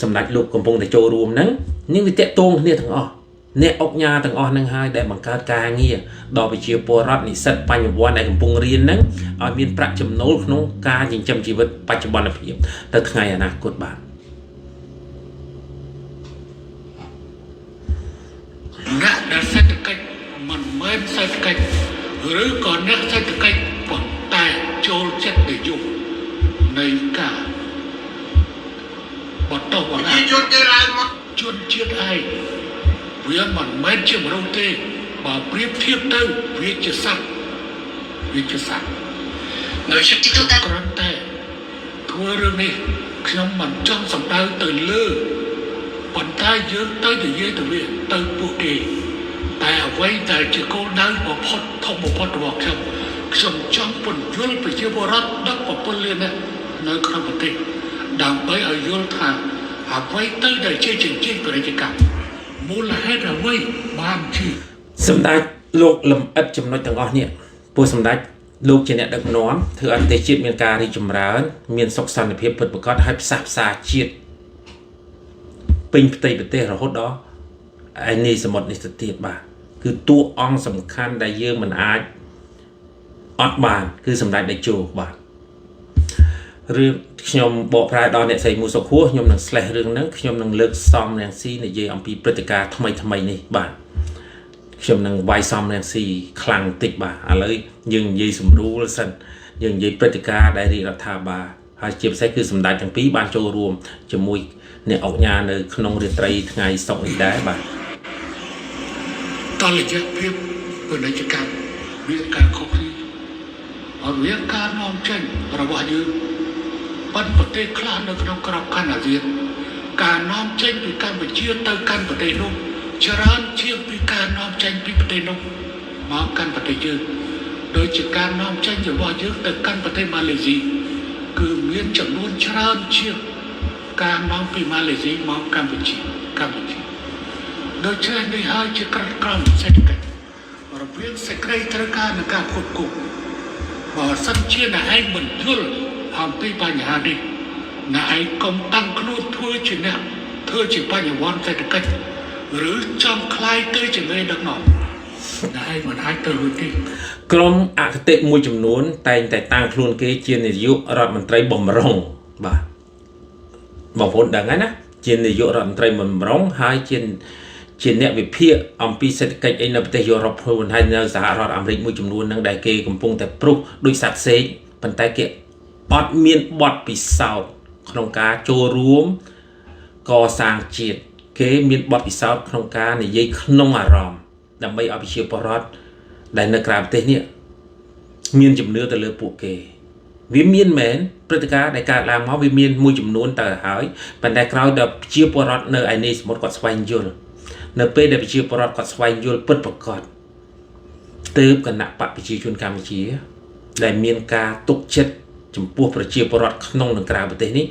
សម្ដេចលោកកំពុងតែចូលរួមហ្នឹងនឹងវាតាកតងគ្នាទាំងអស់អ្នកអុកញ៉ាទាំងអស់ហ្នឹងហើយដែលបង្កើតការងារដល់ប្រជាពលរដ្ឋនិស្សិតបញ្ញវន្តដែលកំពុងរៀនហ្នឹងឲ្យមានប្រាក់ចំណូលក្នុងការចិញ្ចឹមជីវិតបច្ចុប្បន្នភាពទៅថ្ងៃអនាគតបាទ អ្នកដែលសេដ្ឋកិច្ចមិនមែនសេដ្ឋកិច្ចឬក៏អ្នកសេដ្ឋកិច្ចប៉ុន្តែចូលចិត្តនិយមនៃការបន្តបណ្ដា ជនគេឡើងមក ជនជាតិឯងវាមិនមែនជាមនុស្សទេបើប្រៀបធៀបទៅវាជាសត្វវាជាសត្វ នៅ គ្រាន់តែធ្វើរឿងនេះខ្ញុំមិនចង់សំដៅទៅលើប៉ុន្តែយើងទៅនិយាយទៅវាទៅពួកគេតែអ្វីដែលជាគោលដៅបំផុតធំបំផុតរបស់ខ្ញុំខ្ញុំចង់ពន្យល់ប្រជាពលរដ្ឋ17លាននាក់នៅក្នុងប្រទេសដើម្បីឲ្យយល់ថាអ្វីទៅដែលជាចិញ្ចៀនពាណិជ្ជកម្មមូលហេតុអ្វីបានជា សម្ដេចលោកលំអិតចំណុចទាំងអស់នេះពោះសម្ដេចលោកជាអ្នកដឹកនាំធ្វើឲ្យប្រទេសជាតិមានការរីកចម្រើន មានសុខសន្តិភាពពិតប្រាកដហើយផ្សះផ្សាជាតិពេញផ្ទៃប្រទេសរហូតដល់ឯនេះសមុទ្រនេះទៅទៀតបាទគឺតួអង្គសំខាន់ដែលយើងមិនអាចអត់បាន គឺសម្ដេចតេជោបាទរឿងខ្ញុំបកប្រែដល់អ្នកស្រីមូសុខហួរខ្ញុំនឹង slash រឿងហ្នឹងខ្ញុំនឹងលើកសំរាំងស៊ីនិយាយអំពីព្រឹត្តិការណ៍ថ្មីថ្មីនេះបាទ ខ្ញុំនឹងវាយសំរាំងស៊ីខ្លាំងតិចបាទឥឡូវយើងនិយាយសម្រួលសិនយើងនិយាយព្រឹត្តិការណ៍ដែលរាជរដ្ឋាភិបាលហើយជាពិសេសគឺសម្ដេចទាំងពីរបានចូលរួមជាមួយអ្នកអុកញ៉ានៅក្នុងរាត្រីថ្ងៃសុក្រនេះដែរបាទ តលយៈភាពពាណិជ្ជកម្មមានការខុសគ្នាអត់មានការនាំចេញរបស់យើងប៉ុន្តែប្រទេសខ្លះនៅក្នុងក្របខ័ណ្ឌអាស៊ានការនាំចេញពីកម្ពុជាទៅកាន់ប្រទេសនោះច្រើនជាងពីការនាំចេញពីប្រទេសនោះមកកាន់ប្រទេសយើងដូចជាការនាំចេញរបស់យើងទៅកាន់ប្រទេសម៉ាឡេស៊ីគឺមានចំនួនច្រើនជាងការនាំពីម៉ាឡេស៊ីមកកម្ពុជាកម្ពុជា ដូច្នេះនេះហើយជាក្រិតក្រមសេដ្ឋកិច្ចរវាងសេចក្តីត្រូវការនិងការផ្គត់ផ្គង់បើសិនជាអ្នកឯងមិនយល់អំពីបញ្ហានេះអ្នកឯងកុំតាំងខ្លួនធ្វើជាអ្នកធ្វើជាបញ្ញវន្តសេដ្ឋកិច្ចឬចង់ក្លាយទៅជាមេដឹកនាំអ្នកឯងមិនអាចទៅរួចទេ ក្រុមអគតិមួយចំនួន តែងតែតាំងខ្លួនគេជានាយករដ្ឋមន្ត្រីបំរុងបាទបងប្អូនដឹងហើយណាជានាយករដ្ឋមន្ត្រីបំរុងហើយជាអ្នកវិភាគអំពីសេដ្ឋកិច្ចអីនៅប្រទេសយុរ៉ុបខ្លួនហើយនៅសហរដ្ឋអាមេរិកមួយចំនួនហ្នឹងដែលគេកំពុងតែព្រុសដូចសត្វសេកប៉ុន្តែគេអត់មានបទពិសោធន៍ក្នុងការចូលរួមកសាងជាតិគេមានបទពិសោធន៍ក្នុងការនិយាយក្នុងអារម្មណ៍ដើម្បីឲ្យប្រជាពលរដ្ឋដែលនៅក្រៅប្រទេសនេះ មានជំនឿទៅលើពួកគេវាមានមែនព្រឹត្តិការណ៍ដែលកើតឡើងមកវាមានមួយចំនួនទៅហើយប៉ុន្តែក្រោយដល់ប្រជាពលរដ្ឋនៅឯនេះសមុទ្រគាត់ស្វែងយល់នៅពេលដែលប្រជាពលរដ្ឋគាត់ស្វែងយល់ពិតប្រាកដទើបគណៈបកប្រជាជនកម្ពុជា ដែលមានការទុកចិត្តចំពោះប្រជាពលរដ្ឋក្នុងនិងក្រៅប្រទេសនេះ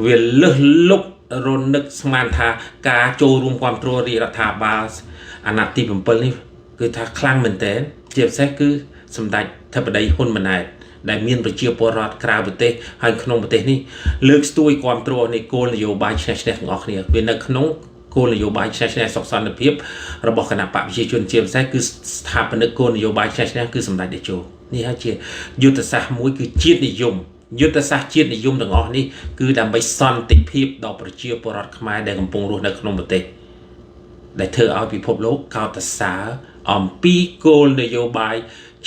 វាលឹះលុបរនឹកស្មានថាការចូលរួមគ្រប់គ្រងរាជរដ្ឋាភិបាលអាណត្តិទី7នេះគឺថាខ្លាំងមែនទែនជាពិសេសគឺសម្ដេចធិបតីហ៊ុនម៉ាណែតដែលមានប្រជាពលរដ្ឋក្រៅប្រទេសហើយក្នុងប្រទេសនេះលើកស្ទួយគ្រប់គ្រងនៃគោលនយោបាយឈ្នះឈ្នះទាំងអស់គ្នាវានៅក្នុងគោលនយោបាយឈ្នះឈ្នះសុខសន្តិភាពរបស់គណៈបកប្រជាជនជាពិសេសគឺស្ថាបនិកគោលនយោបាយឈ្នះឈ្នះគឺសម្ដេចតេជោនេះហើយជាយុទ្ធសាស្ត្រមួយគឺជាតិនិយម យុទ្ធសាស្ត្រជាតិនិយមទាំងអស់នេះគឺដើម្បីសន្តិភាពដល់ប្រជាពលរដ្ឋខ្មែរដែលកំពុងរស់នៅក្នុងប្រទេសដែលធ្វើឲ្យពិភពលោកកោតសរសើរអំពីគោលនយោបាយ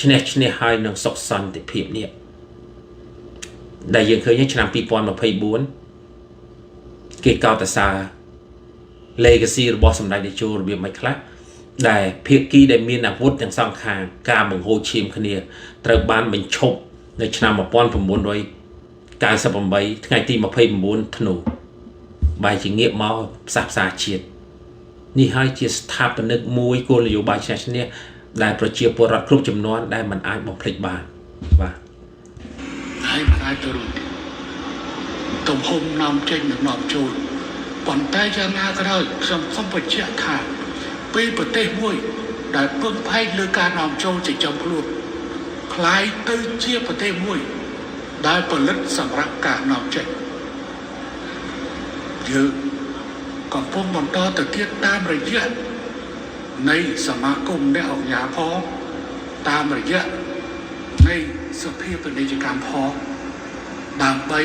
ឈ្នះឈ្នះហើយនឹងសុខសន្តិភាពនេះដែលយើងឃើញឆ្នាំ2024គេកោតសរសើរ legacy របស់សម្ដេចតេជោរបៀបមិនខ្លះដែលភាគីដែលមានអាវុធទាំងសងខាងការបង្ហូរឈាមគ្នាត្រូវបានបញ្ឈប់នៅឆ្នាំ1998ថ្ងៃទី29ធ្នូបែរជាងាកមកផ្សះផ្សាជាតិនេះហើយជាស្ថាបនិកមួយគោលនយោបាយឈ្នះឈ្នះដែលប្រជាពលរដ្ឋគ្រប់ចំនួនដែលមិនអាចបំភ្លេចបានបាទ ហើយមិនអាចទៅរួចទំហំនាំចេញនិងនាំចូលប៉ុន្តែយ៉ាងណាក៏ដោយខ្ញុំសូមបញ្ជាក់ថាពេលប្រទេសមួយដែលពឹងផ្អែកលើការនាំចូលចិញ្ចឹមខ្លួនក្លាយទៅជាប្រទេសមួយដែលផលិតសម្រាប់ការនាំចេញយើងកំពុងបន្តទៅទៀតតាមរយៈនៃសមាគមអ្នកអង្គការផងតាមរយៈនៃសភាពាណិជ្ជកម្មផងដើម្បី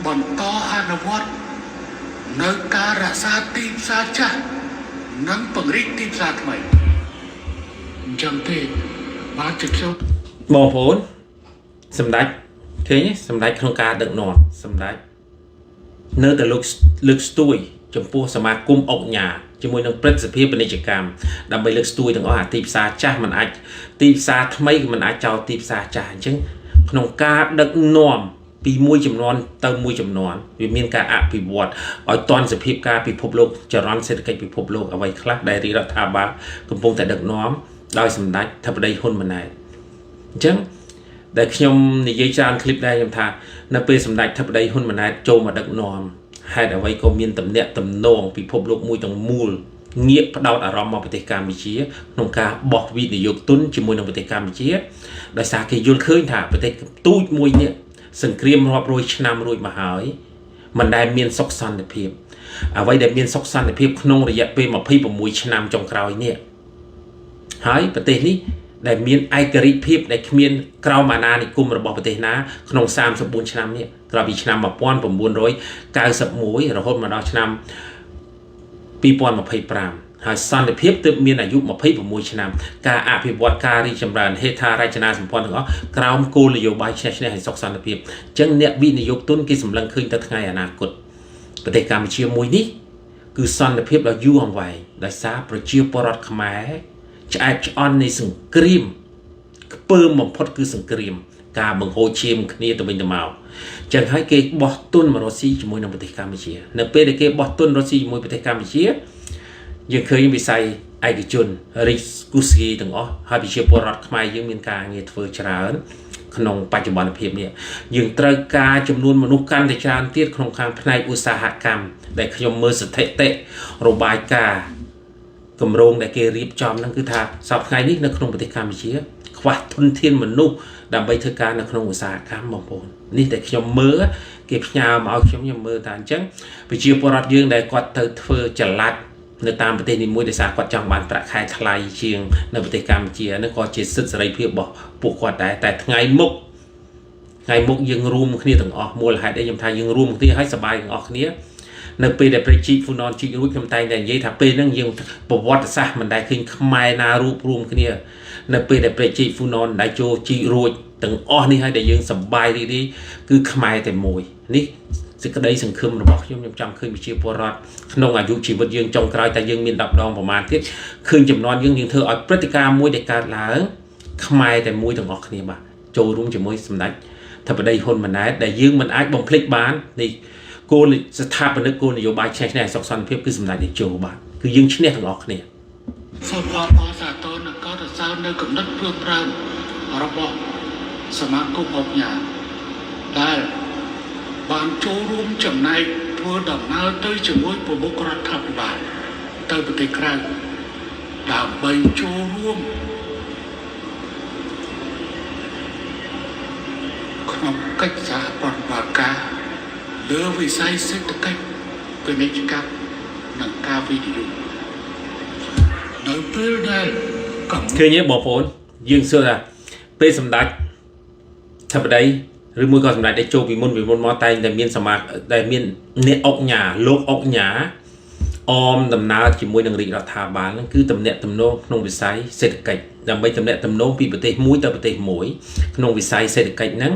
បន្តអនុវត្តនៅការរក្សាទីផ្សារចាស់និងពង្រីកទីផ្សារថ្មីអញ្ចឹងទេបាទជាខ្ញុំ បងប្អូនសម្ដេចឃើញទេសម្ដេចក្នុងការដឹកនាំសម្ដេចនៅតែលើកលើកស្ទួយចំពោះសមាគមអុកញ៉ាជាមួយនឹងព្រឹទ្ធសភាពាណិជ្ជកម្មដើម្បីលើកស្ទួយទាំងអស់អាទីផ្សារចាស់มันអាចទីផ្សារថ្មីក៏มันអាចចោលទីផ្សារចាស់អញ្ចឹងក្នុងការដឹកនាំពីមួយចំនួនទៅមួយចំនួនវាមានការអភិវឌ្ឍឲ្យទាន់សភាពការពិភពលោកចរន្តសេដ្ឋកិច្ចពិភពលោកអ្វីខ្លះដែលរាជរដ្ឋាភិបាលកំពុងតែដឹកនាំដោយសម្ដេចធិបតីហ៊ុនម៉ាណែតអញ្ចឹងដែលខ្ញុំនិយាយច្រើនคลิปដែរខ្ញុំថានៅពេលសម្ដេចធិបតីហ៊ុនម៉ាណែតចូលមកដឹកនាំហេតុអ្វីក៏មានទំនាក់ទំនងពិភពលោកមួយទាំងមូលងាកផ្ដោតអារម្មណ៍មកប្រទេសកម្ពុជាក្នុងការបោះវិនិយោគទុនជាមួយនឹងប្រទេសកម្ពុជាដោយសារគេយល់ឃើញថាប្រទេសទូចមួយនេះសង្គ្រាមរាប់រយឆ្នាំរួចមកហើយមិនដែលមានសុខសន្តិភាពអ្វីដែលមានសុខសន្តិភាពក្នុងរយៈពេល26ឆ្នាំចុងក្រោយនេះហើយប្រទេសនេះដែលមានឯករាជ្យភាពដែលគ្មានក្រោមអាណានិគមរបស់ប្រទេសណាក្នុង34ឆ្នាំនេះក្រោយពីឆ្នាំ1991រហូតមកដល់ឆ្នាំ2025ហើយសន្តិភាពទើបមានអាយុ26ឆ្នាំការអភិវឌ្ឍការរីកចម្រើនហេដ្ឋារចនាសម្ព័ន្ធទាំងអស់ក្រោមគោលនយោបាយឈ្នះឈ្នះឲ្យសុខសន្តិភាពអញ្ចឹងអ្នកវិនិយោគទុនគេសម្លឹងឃើញទៅថ្ងៃអនាគតប្រទេសកម្ពុជាមួយនេះគឺសន្តិភាពដ៏យូរអង្វែងដោយសារប្រជាពលរដ្ឋខ្មែរឆ្អែតឆ្អន់នៃសង្គ្រាមខ្ពើមបំផុតគឺសង្គ្រាមការបង្ហូរឈាមគ្នាទៅវិញទៅមកចឹងហើយគេបោះទុនមករកស៊ីជាមួយនឹងប្រទេសកម្ពុជានៅពេលដែលគេបោះទុនរកស៊ីជាមួយប្រទេសកម្ពុជាយើងឃើញវិស័យឯកជនរិចគូស្គីទាំងអស់ហើយប្រជាពលរដ្ឋខ្មែរយើងមានការងារធ្វើច្រើនក្នុងបច្ចុប្បន្នភាពនេះយើងត្រូវការចំនួនមនុស្សកាន់តែច្រើនទៀតក្នុងខាងផ្នែកឧស្សាហកម្មដែលខ្ញុំមើលស្ថិតិរបាយការណ៍គម្រោងដែលគេរៀបចំហ្នឹងគឺថាសប្តាហ៍ថ្ងៃនេះនៅក្នុងប្រទេសកម្ពុជាខ្វះធនធានមនុស្សដើម្បីធ្វើការនៅក្នុងឧស្សាហកម្មបងប្អូននេះតែខ្ញុំមើលគេផ្ញើមកឲ្យខ្ញុំខ្ញុំមើលថាអញ្ចឹងប្រជាពលរដ្ឋយើងដែលគាត់ទៅធ្វើចល័តនៅតាមប្រទេសនីមួយដោយសារគាត់ចង់បានប្រាក់ខែថ្លៃជាងនៅប្រទេសកម្ពុជានេះក៏ជាសិទ្ធិសេរីភាពរបស់ពួកគាត់ដែរតែថ្ងៃមុខថ្ងៃមុខយើងរួមគ្នាទាំងអស់មូលហេតុអីខ្ញុំថាយើងរួមគ្នាឲ្យសប្បាយទាំងអស់គ្នានៅពេលដែលព្រះជីកហ្វូណនជីករួចខ្ញុំតែងតែនិយាយថាពេលហ្នឹងយើងប្រវត្តិសាស្ត្រមិនដែលឃើញខ្មែរណារួបរួមគ្នានៅពេលដែលព្រះជីកហ្វូណនដែលចូលជីករួចទាំងអស់នេះហើយដែលយើងសប្បាយរីករាយគឺខ្មែរតែមួយនេះសេចក្តីសង្ឃឹមរបស់ខ្ញុំខ្ញុំចង់ឃើញប្រជាពលរដ្ឋក្នុងអាយុជីវិតយើងចុងក្រោយតែយើងមាន10ដងប្រមាណទៀតឃើញចំនួនយើងយើងធ្វើឲ្យព្រឹត្តិការណ៍មួយដែលកើតឡើងខ្មែរតែមួយទាំងអស់គ្នាបាទចូលរួមជាមួយសម្ដេចធិបតីហ៊ុនម៉ាណែតដែលយើងមិនអាចបំភ្លេចបាននេះគោលស្ថាបនិកគោលនយោបាយឈ្នះឈ្នះសុខសន្តិភាពគឺសម្ដេចតេជោបាទគឺយើងឈ្នះទាំងអស់គ្នា សូមអបអរសាទរនិងកោតសរសើរនៅគំនិតព្រួយប្រានរបស់សមាគមអុកញ៉ាដែលបានចូលរួមចំណែកធ្វើដំណើរទៅជាមួយប្រមុខរដ្ឋាភិបាលទៅប្រទេសក្រៅដើម្បីចូលរួមក្នុងកិច្ចសហប្រតិបត្តិការលើវិស័យសេដ្ឋកិច្ចពាណិជ្ជកម្មនិងការវិនិយោគនៅពេលដែលកំ ឃើញទេបងប្អូនយើងសួរថាពេលសម្ដេចធិបតី ឬមួយក៏សម្ដេចតេជោពីមុនពីមុនមកតែងតែមានសមាដែលមានអ្នកអុកញ៉ាលោកអុកញ៉ាអមដំណើរជាមួយនឹងរាជរដ្ឋាភិបាលហ្នឹងគឺតំណាក់តំណងក្នុងវិស័យសេដ្ឋកិច្ចដើម្បីតំណាក់តំណងពីប្រទេសមួយទៅប្រទេសមួយក្នុងវិស័យសេដ្ឋកិច្ចហ្នឹង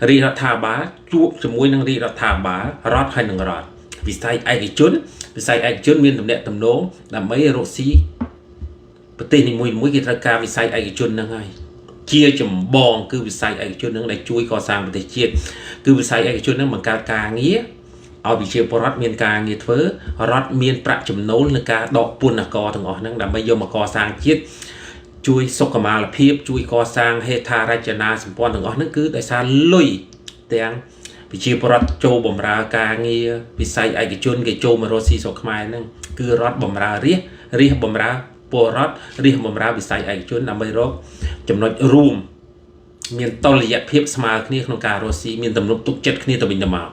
រាជរដ្ឋាភិបាលជួបជាមួយនឹងរាជរដ្ឋាភិបាលរដ្ឋហើយនឹងរដ្ឋវិស័យឯកជនវិស័យឯកជនមានតំណាក់តំណងដើម្បីរកស៊ីប្រទេសនីមួយៗគេត្រូវការវិស័យឯកជនហ្នឹងហើយជាចម្បងគឺវិស័យឯកជនហ្នឹងដែលជួយកសាងប្រទេសជាតិគឺវិស័យឯកជនហ្នឹងបង្កើតការងារឲ្យប្រជាពលរដ្ឋមានការងារធ្វើរដ្ឋមានប្រាក់ចំណូលในការដកពន្ធករទាំងអស់ហ្នឹងដើម្បីយកមកកសាងជាតិជួយសុខុមាលភាពជួយកសាងហេដ្ឋារចនាសម្ព័ន្ធទាំងអស់ហ្នឹងគឺដោយសារលុយទាំងប្រជាពលរដ្ឋចូលបម្រើការងារវិស័យឯកជនគេចូលមករកស៊ីស្រុកខ្មែរហ្នឹងគឺរដ្ឋបម្រើរាស្ត្ររាស្ត្របម្រើពលរដ្ឋរាស្ត្របម្រើវិស័យឯកជនដើម្បីរកចំណុចរួមមានតុល្យភាពស្មើគ្នាក្នុងការរកស៊ីមានទំនុកទុកចិត្តគ្នាទៅវិញទៅមក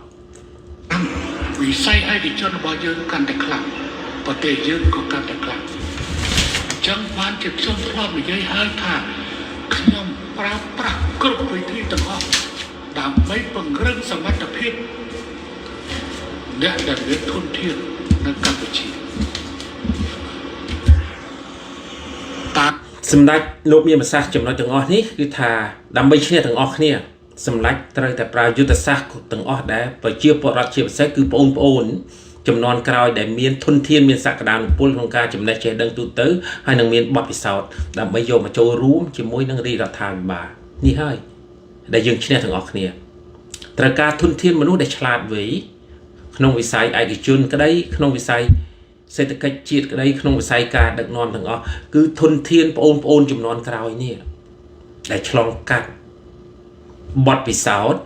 វិស័យឯកជនរបស់យើងកាន់តែខ្លាំងប្រទេសយើងក៏កាន់តែខ្លាំងអញ្ចឹងបានជាខ្ញុំធ្លាប់និយាយហើយថាខ្ញុំប្រើប្រាស់គ្រប់វិធីទាំងអស់ដើម្បីពង្រឹងសមត្ថភាពអ្នកដែលមានធនធាននៅកម្ពុជាតាម សម្ដេចលោកមានប្រសាសន៍ចំណុចទាំងអស់នេះគឺថាដើម្បីឈ្នះទាំងអស់គ្នាសម្ដេចត្រូវតែប្រើយុទ្ធសាស្ត្រទាំងអស់ដែលប្រជាពលរដ្ឋជាពិសេសគឺបងប្អូនចំនួនក្រោយដែលមានធនធានមានសក្តានុពលក្នុងការចំណេះចេះដឹងទូទៅហើយនឹងមានបទពិសោធន៍ដើម្បីយកមកចូលរួមជាមួយនឹងរាជរដ្ឋាភិបាលនេះហើយដែលយើងឈ្នះទាំងអស់គ្នាត្រូវការធនធានមនុស្សដែលឆ្លាតវៃក្នុងវិស័យឯកជនក្តីក្នុងវិស័យសេដ្ឋកិច្ចជាតិក្តីក្នុងវិស័យការដឹកនាំទាំងអស់គឺធនធានបងប្អូនចំនួនក្រោយនេះដែលឆ្លងកាត់បទពិសោធន៍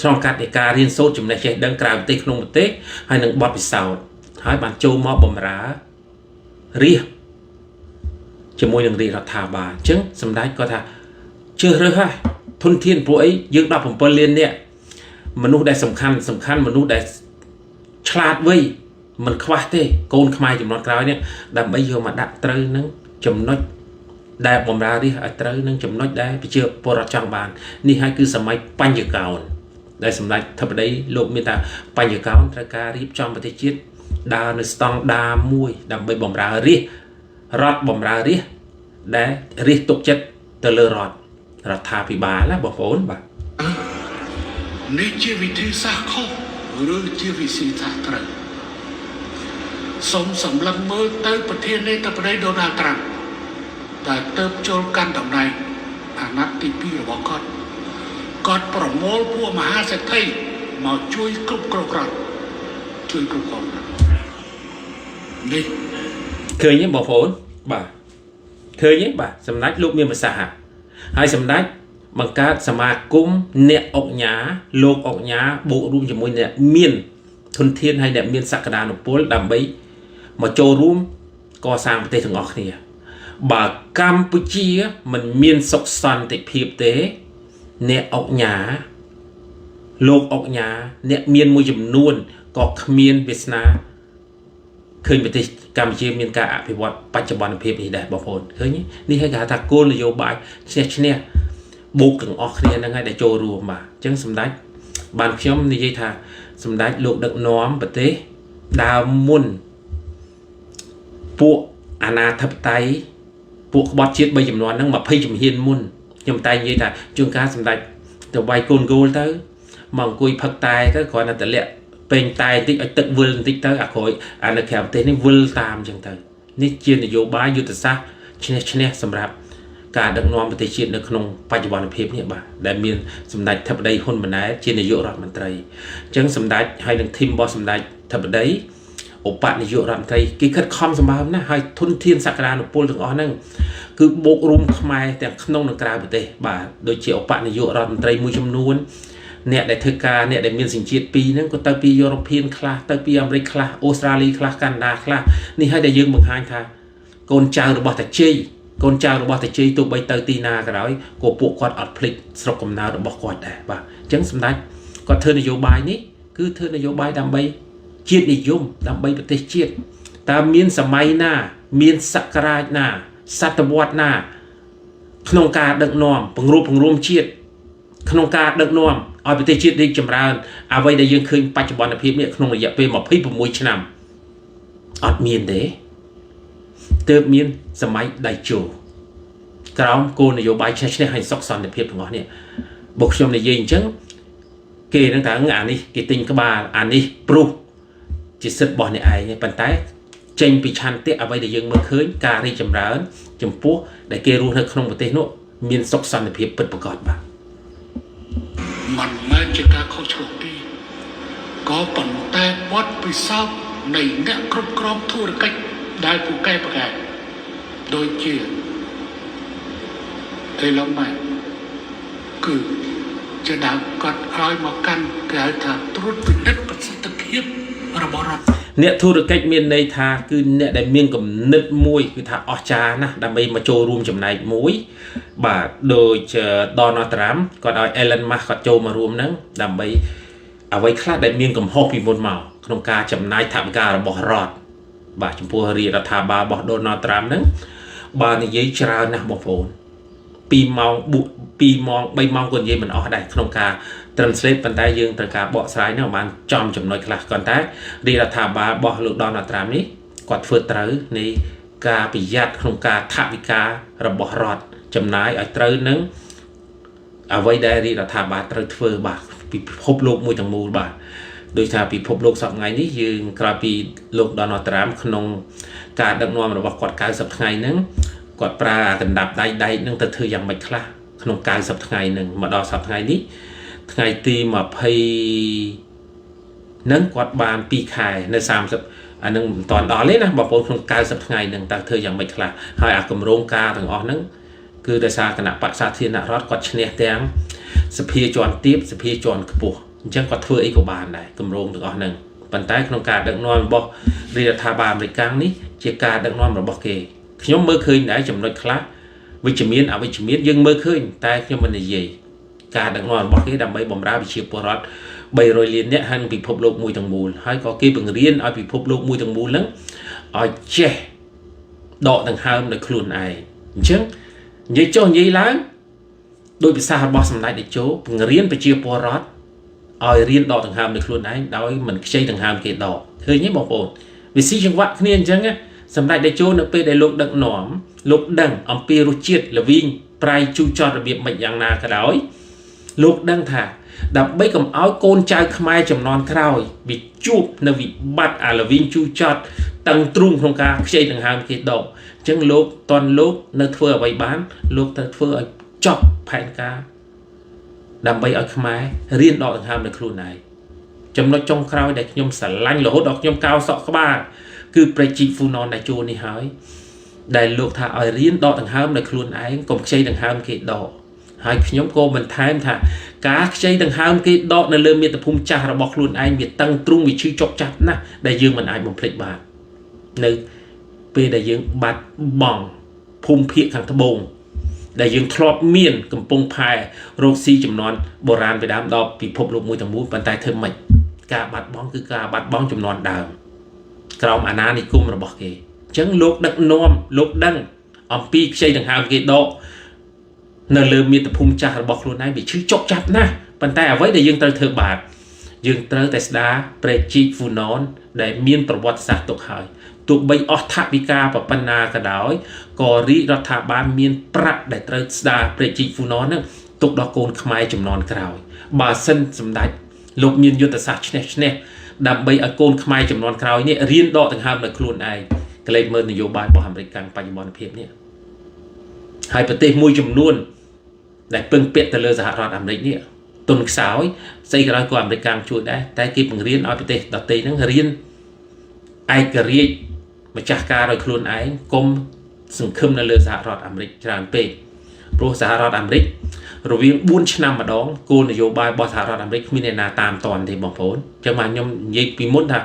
ឆ្លងកាត់នៃការរៀនសូត្រចំណេះចេះដឹងក្រៅប្រទេសក្នុងប្រទេសហើយនឹងបទពិសោធន៍ហើយបានចូលមកបម្រើរាស្ត្រជាមួយនឹងរាជរដ្ឋាភិបាលអញ្ចឹងសម្ដេចគាត់ថាជឿរើសហើយធនធានព្រោះអីយើង17លាននាក់មនុស្សដែលសំខាន់សំខាន់មនុស្សដែលឆ្លាតវៃមិនខ្វះទេកូនខ្មែរចំនួនក្រោយនេះដើម្បីយកមកដាក់ត្រូវនឹងចំណុចដែលបំរើរាស្ត្រឲ្យត្រូវនឹងចំណុចដែលប្រជាពលរដ្ឋចង់បាននេះហើយគឺសម័យបញ្ញកោណដែលសម្ដេចធិបតីលោកមានថាបញ្ញកោណត្រូវការរៀបចំប្រទេសជាតិដើរនៅស្តង់ដារមួយដើម្បីបំរើរាស្ត្ររដ្ឋបំរើរាស្ត្រដែលរាស្ត្រទុកចិត្តទៅលើរដ្ឋរដ្ឋាភិបាលណាបងប្អូនបាទ នេះជាវិធីសាស្ត្រខុសឬជាវិធីសាស្ត្រត្រូវសូមសម្លឹងមើលទៅប្រធានាធិបតីដូណាល់ត្រាំដែលទៅចូលកាន់តំណែងអាណត្តិទី2របស់គាត់គាត់ប្រមូលពួកមហាសេដ្ឋីមកជួយគ្រប់គ្រងរដ្ឋជួយគ្រប់គ្រងរដ្ឋនេះ ឃើញទេបងប្អូនបាទឃើញទេបាទសម្ដេចលោកមានប្រសាសន៍ហើយសម្ដេចបង្កើតសមាគមអ្នកអុកញ៉ាលោកអុកញ៉ាបូករួមជាមួយអ្នកមានធនធានហើយអ្នកមានសក្តានុពលដើម្បីមកចូលរួមកសាងប្រទេសទាំងអស់គ្នាបើកម្ពុជាមិនមានសុខសន្តិភាពទេអ្នកអុកញ៉ាលោកអុកញ៉ាអ្នកមានមួយចំនួនក៏គ្មានវាសនា ឃើញប្រទេសកម្ពុជាមានការអភិវឌ្ឍបច្ចុប្បន្នភាពនេះដែរបងប្អូនឃើញទេនេះហើយគេហៅថាគោលនយោបាយឈ្នះឈ្នះបូកទាំងអស់គ្នាហ្នឹងហើយដែលចូលរួមបាទអញ្ចឹងសម្ដេចបានខ្ញុំនិយាយថាសម្ដេចលោកដឹកនាំប្រទេសដើមមុនពួកអាណាធិបតេយ្យពួកក្បត់ជាតិ3ចំនួនហ្នឹង20ជំហានមុនខ្ញុំតែនិយាយថាជួនកាលសម្ដេចទៅវាយកូនគោលទៅមកអង្គុយផឹកតែទៅគ្រាន់តែតម្លាក់ពេញតែបន្តិចឲ្យទឹកវិលបន្តិចទៅអាក្រោយអានៅក្រៅប្រទេសនេះវិលតាមអញ្ចឹងទៅនេះជានយោបាយយុទ្ធសាស្ត្រឈ្នះឈ្នះសម្រាប់ការដឹកនាំប្រទេសជាតិនៅក្នុងបច្ចុប្បន្នភាពនេះបាទដែលមានសម្ដេចធិបតីហ៊ុនម៉ាណែតជានាយករដ្ឋមន្ត្រីអញ្ចឹងសម្ដេចហើយនឹងធីមរបស់សម្ដេចធិបតីឧបនាយករដ្ឋមន្ត្រីគេខិតខំសម្បើមណាស់ហើយធនធានសក្តានុពលទាំងអស់ហ្នឹងគឺបូករួមខ្មែរទាំងក្នុងនិងក្រៅប្រទេសបាទដូចជាឧបនាយករដ្ឋមន្ត្រីមួយចំនួនអ្នកដែលធ្វើការអ្នកដែលមានសញ្ជាតិពីរហ្នឹងក៏ទៅពីយុរ៉ូភៀនខ្លះទៅពីអាមេរិកខ្លះអូស្ត្រាលីខ្លះកាណាដាខ្លះនេះហើយដែលយើងបង្ហាញថាកូនចៅរបស់តាជ័យកូនចៅរបស់តាជ័យទោះបីទៅទីណាក៏ដោយក៏ពួកគាត់អត់ភ្លេចស្រុកកំណើតរបស់គាត់ដែរបាទអញ្ចឹងសម្ដេចគាត់ធ្វើនយោបាយនេះគឺធ្វើនយោបាយដើម្បីជាតិនិយមដើម្បីប្រទេសជាតិតើមានសម័យណា មានសករាជណាសតវត្សណា ក្នុងការដឹកនាំពង្រួបពង្រួមជាតិ ក្នុងការដឹកនាំឲ្យប្រទេសជាតិរីកចម្រើនអ្វីដែលយើងឃើញបច្ចុប្បន្នភាពនេះក្នុងរយៈពេល26ឆ្នាំអត់មានទេទើបមានសម័យដៃជោក្រោមគោលនយោបាយឈ្នះឈ្នះហើយសុខសន្តិភាពទាំងអស់នេះបើខ្ញុំនិយាយអញ្ចឹងគេនឹងថាអានេះគេទិញក្បាលអានេះព្រុសជាសិទ្ធិរបស់អ្នកឯងប៉ុន្តែចេញពីឆន្ទៈអ្វីដែលយើងមើលឃើញការរីកចម្រើនចំពោះដែលគេរស់នៅក្នុងប្រទេសនោះមានសុខសន្តិភាពពិតប្រាកដបាទ មិនមែនជាការខុសឆ្គងទេក៏ប៉ុន្តែបទពិសោធន៍នៃអ្នកគ្រប់គ្រងធុរកិច្ចដែលពូកែប្រកែដូចជាអេឡុងម៉ាស់គឺជាដើមគាត់ឲ្យមកកាន់គេហៅថាត្រួតពិនិត្យប្រសិទ្ធភាពរបស់រដ្ឋ អ្នកធុរកិច្ចមានន័យថាគឺអ្នកដែលមានគំនិតមួយគឺថាអស្ចារ្យណាស់ដើម្បីមកចូលរួមចំណែកមួយបាទដូច Donald Trump គាត់ឲ្យ Elon Musk គាត់ចូលមករួមហ្នឹងដើម្បីអ្វីខ្លះដែលមានកំហុសពីមុនមកក្នុងការចំណាយថវិការបស់រដ្ឋបាទចំពោះរាជរដ្ឋាភិបាលរបស់ Donald Trump ហ្នឹងបើនិយាយច្រើនណាស់បងប្អូន2ម៉ោង2ម៉ោង3ម៉ោងក៏និយាយមិនអស់ដែរក្នុងការ translate ប៉ុន្តែយើងត្រូវការបកស្រាយនោះបានចំចំណុចខ្លះគាត់តែរាជរដ្ឋាភិបាលរបស់លោក Donald Trump នេះគាត់ធ្វើត្រូវនៃការប្រយ័ត្នក្នុងការថវិការបស់រដ្ឋចំណាយឲ្យត្រូវនឹងអ្វីដែលរាជរដ្ឋាភិបាលត្រូវធ្វើបាទពិភពលោកមួយទាំងមូលបាទដោយថាពិភពលោកសប្តាហ៍ថ្ងៃនេះយើងក្រោយពីលោក Donald Trump ក្នុងការដឹកនាំរបស់គាត់90ថ្ងៃហ្នឹងគាត់ប្រើអាកណ្ដាប់ដៃដែកហ្នឹងទៅធ្វើយ៉ាងម៉េចខ្លះក្នុង90ថ្ងៃហ្នឹងមកដល់សប្តាហ៍ថ្ងៃនេះថ្ងៃទី20ហ្នឹងគាត់បាន2ខែនៅ30អានឹងមិនតាន់ដល់ទេណាបងប្អូនក្នុង90ថ្ងៃហ្នឹងតើធ្វើយ៉ាងម៉េចខ្លះហើយអាគម្រោងការទាំងអស់ហ្នឹងគឺដោយសារគណៈបក្សសាធារណរដ្ឋគាត់ឈ្នះទាំងសភាជាន់ទាបសភាជាន់ខ្ពស់អញ្ចឹងគាត់ធ្វើអីក៏បានដែរគម្រោងទាំងអស់ហ្នឹងប៉ុន្តែក្នុងការដឹកនាំរបស់រាជរដ្ឋាភិបាលអាមេរិកនេះជាការដឹកនាំរបស់គេខ្ញុំមើលឃើញដែរចំណុចខ្លះវិជ្ជមានអវិជ្ជមានយើងមើលឃើញតែខ្ញុំមិននិយាយការដឹកនាំរបស់គេដើម្បីបម្រើប្រជាពលរដ្ឋ300លាននាក់ហើយនឹងពិភពលោកមួយទាំងមូលហើយក៏គេបង្រៀនឲ្យពិភពលោកមួយទាំងមូលហ្នឹងឲ្យចេះដកដង្ហើមដោយខ្លួនឯងអញ្ចឹងនិយាយចុះនិយាយឡើងដោយភាសារបស់សម្ដេចតេជោបង្រៀនប្រជាពលរដ្ឋឲ្យរៀនដកដង្ហើមដោយខ្លួនឯងដោយមិនខ្ចីដង្ហើមគេដកឃើញទេបងប្អូនវាស៊ីចង្វាក់គ្នាអញ្ចឹងសម្ដេចតេជោនៅពេលដែលលោកដឹកនាំលោកដឹងអំពីរសជាតិល្វីងប្រៃជូរចត់របៀបម៉េចយ៉ាងណាក៏ដោយលោកដឹងថាដើម្បីកុំឲ្យកូនចៅខ្មែរចំនួនក្រោយវាជួបនៅវិបត្តិអាល្វីងជូរចត់តឹងទ្រូងក្នុងការខ្ចីដង្ហើមគេដកអញ្ចឹងលោកតន់លោកនៅធ្វើអ្វីបានលោកត្រូវធ្វើឲ្យចប់ផែនការដើម្បីឲ្យខ្មែររៀនដកដង្ហើមនៅខ្លួនឯងចំណុចចុងក្រោយដែលខ្ញុំស្រឡាញ់រហូតដល់ខ្ញុំកោសក់ក្បាលគឺព្រះជីហ្វូណនដែលជួនេះហើយដែលលោកថាឲ្យរៀនដកដង្ហើមនៅខ្លួនឯងកុំខ្ចីដង្ហើមគេដកហើយខ្ញុំក៏បន្ថែមថាការខ្ចីដង្ហើមគេដកនៅលើមាតុភូមិចាស់របស់ខ្លួនឯងវាតឹងទ្រូងវាឈឺចុកចាប់ណាស់ដែលយើងមិនអាចបំភ្លេចបាននៅពេលដែលយើងបាត់បង់ភូមិភាគខាងត្បូងដែលយើងធ្លាប់មានកំពង់ផែរកស៊ីចំនួនបុរាណពីដើមដល់ពិភពលោកមួយទាំងមូលប៉ុន្តែធ្វើម៉េចការបាត់បង់គឺការបាត់បង់ចំនួនដើមក្រោមអាណានិគមរបស់គេអញ្ចឹងលោកដឹកនាំលោកដឹងអំពីខ្ចីដង្ហើមគេដកនៅលើមាតុភូមិចាស់របស់ខ្លួនឯងវាឈឺចុកចាប់ណាស់ប៉ុន្តែអ្វីដែលយើងត្រូវធ្វើបាទយើងត្រូវតែស្ដារព្រះជីកហ្វូណនដែលមានប្រវត្តិសាស្ត្រទុកហើយទោះបីអស់ថវិកាប៉ុណ្ណាក៏ដោយក៏រាជរដ្ឋាភិបាលមានប្រាក់ដែលត្រូវស្ដារព្រះជីកហ្វូណនហ្នឹងទុកដល់កូនខ្មែរចំនួនក្រោយបើសិនសម្ដេចលោកមានយុទ្ធសាស្ត្រឈ្នះឈ្នះដើម្បីឲ្យកូនខ្មែរចំនួនក្រោយនេះរៀនដកដង្ហើមដោយខ្លួនឯងក្លែកមើលនយោបាយរបស់អាមេរិកកាំងបច្ចុប្បន្នភាពនេះហើយប្រទេសមួយចំនួនដែលពឹងពាក់ទៅលើសហរដ្ឋអាមេរិកនេះទុនខ្សោយស្អីក៏ដោយក៏អាមេរិកកាំងជួយដែរតែគេបង្រៀនឲ្យប្រទេសដទៃហ្នឹងរៀនឯករាជ្យម្ចាស់ការដោយខ្លួនឯងកុំសង្ឃឹមនៅលើសហរដ្ឋអាមេរិកច្រើនពេកព្រោះសហរដ្ឋអាមេរិករវាង4ឆ្នាំម្ដងគោលនយោបាយរបស់សហរដ្ឋអាមេរិកគ្មានអ្នកណាតាមតន់ទេបងប្អូនអញ្ចឹងបាទខ្ញុំនិយាយពីមុនថា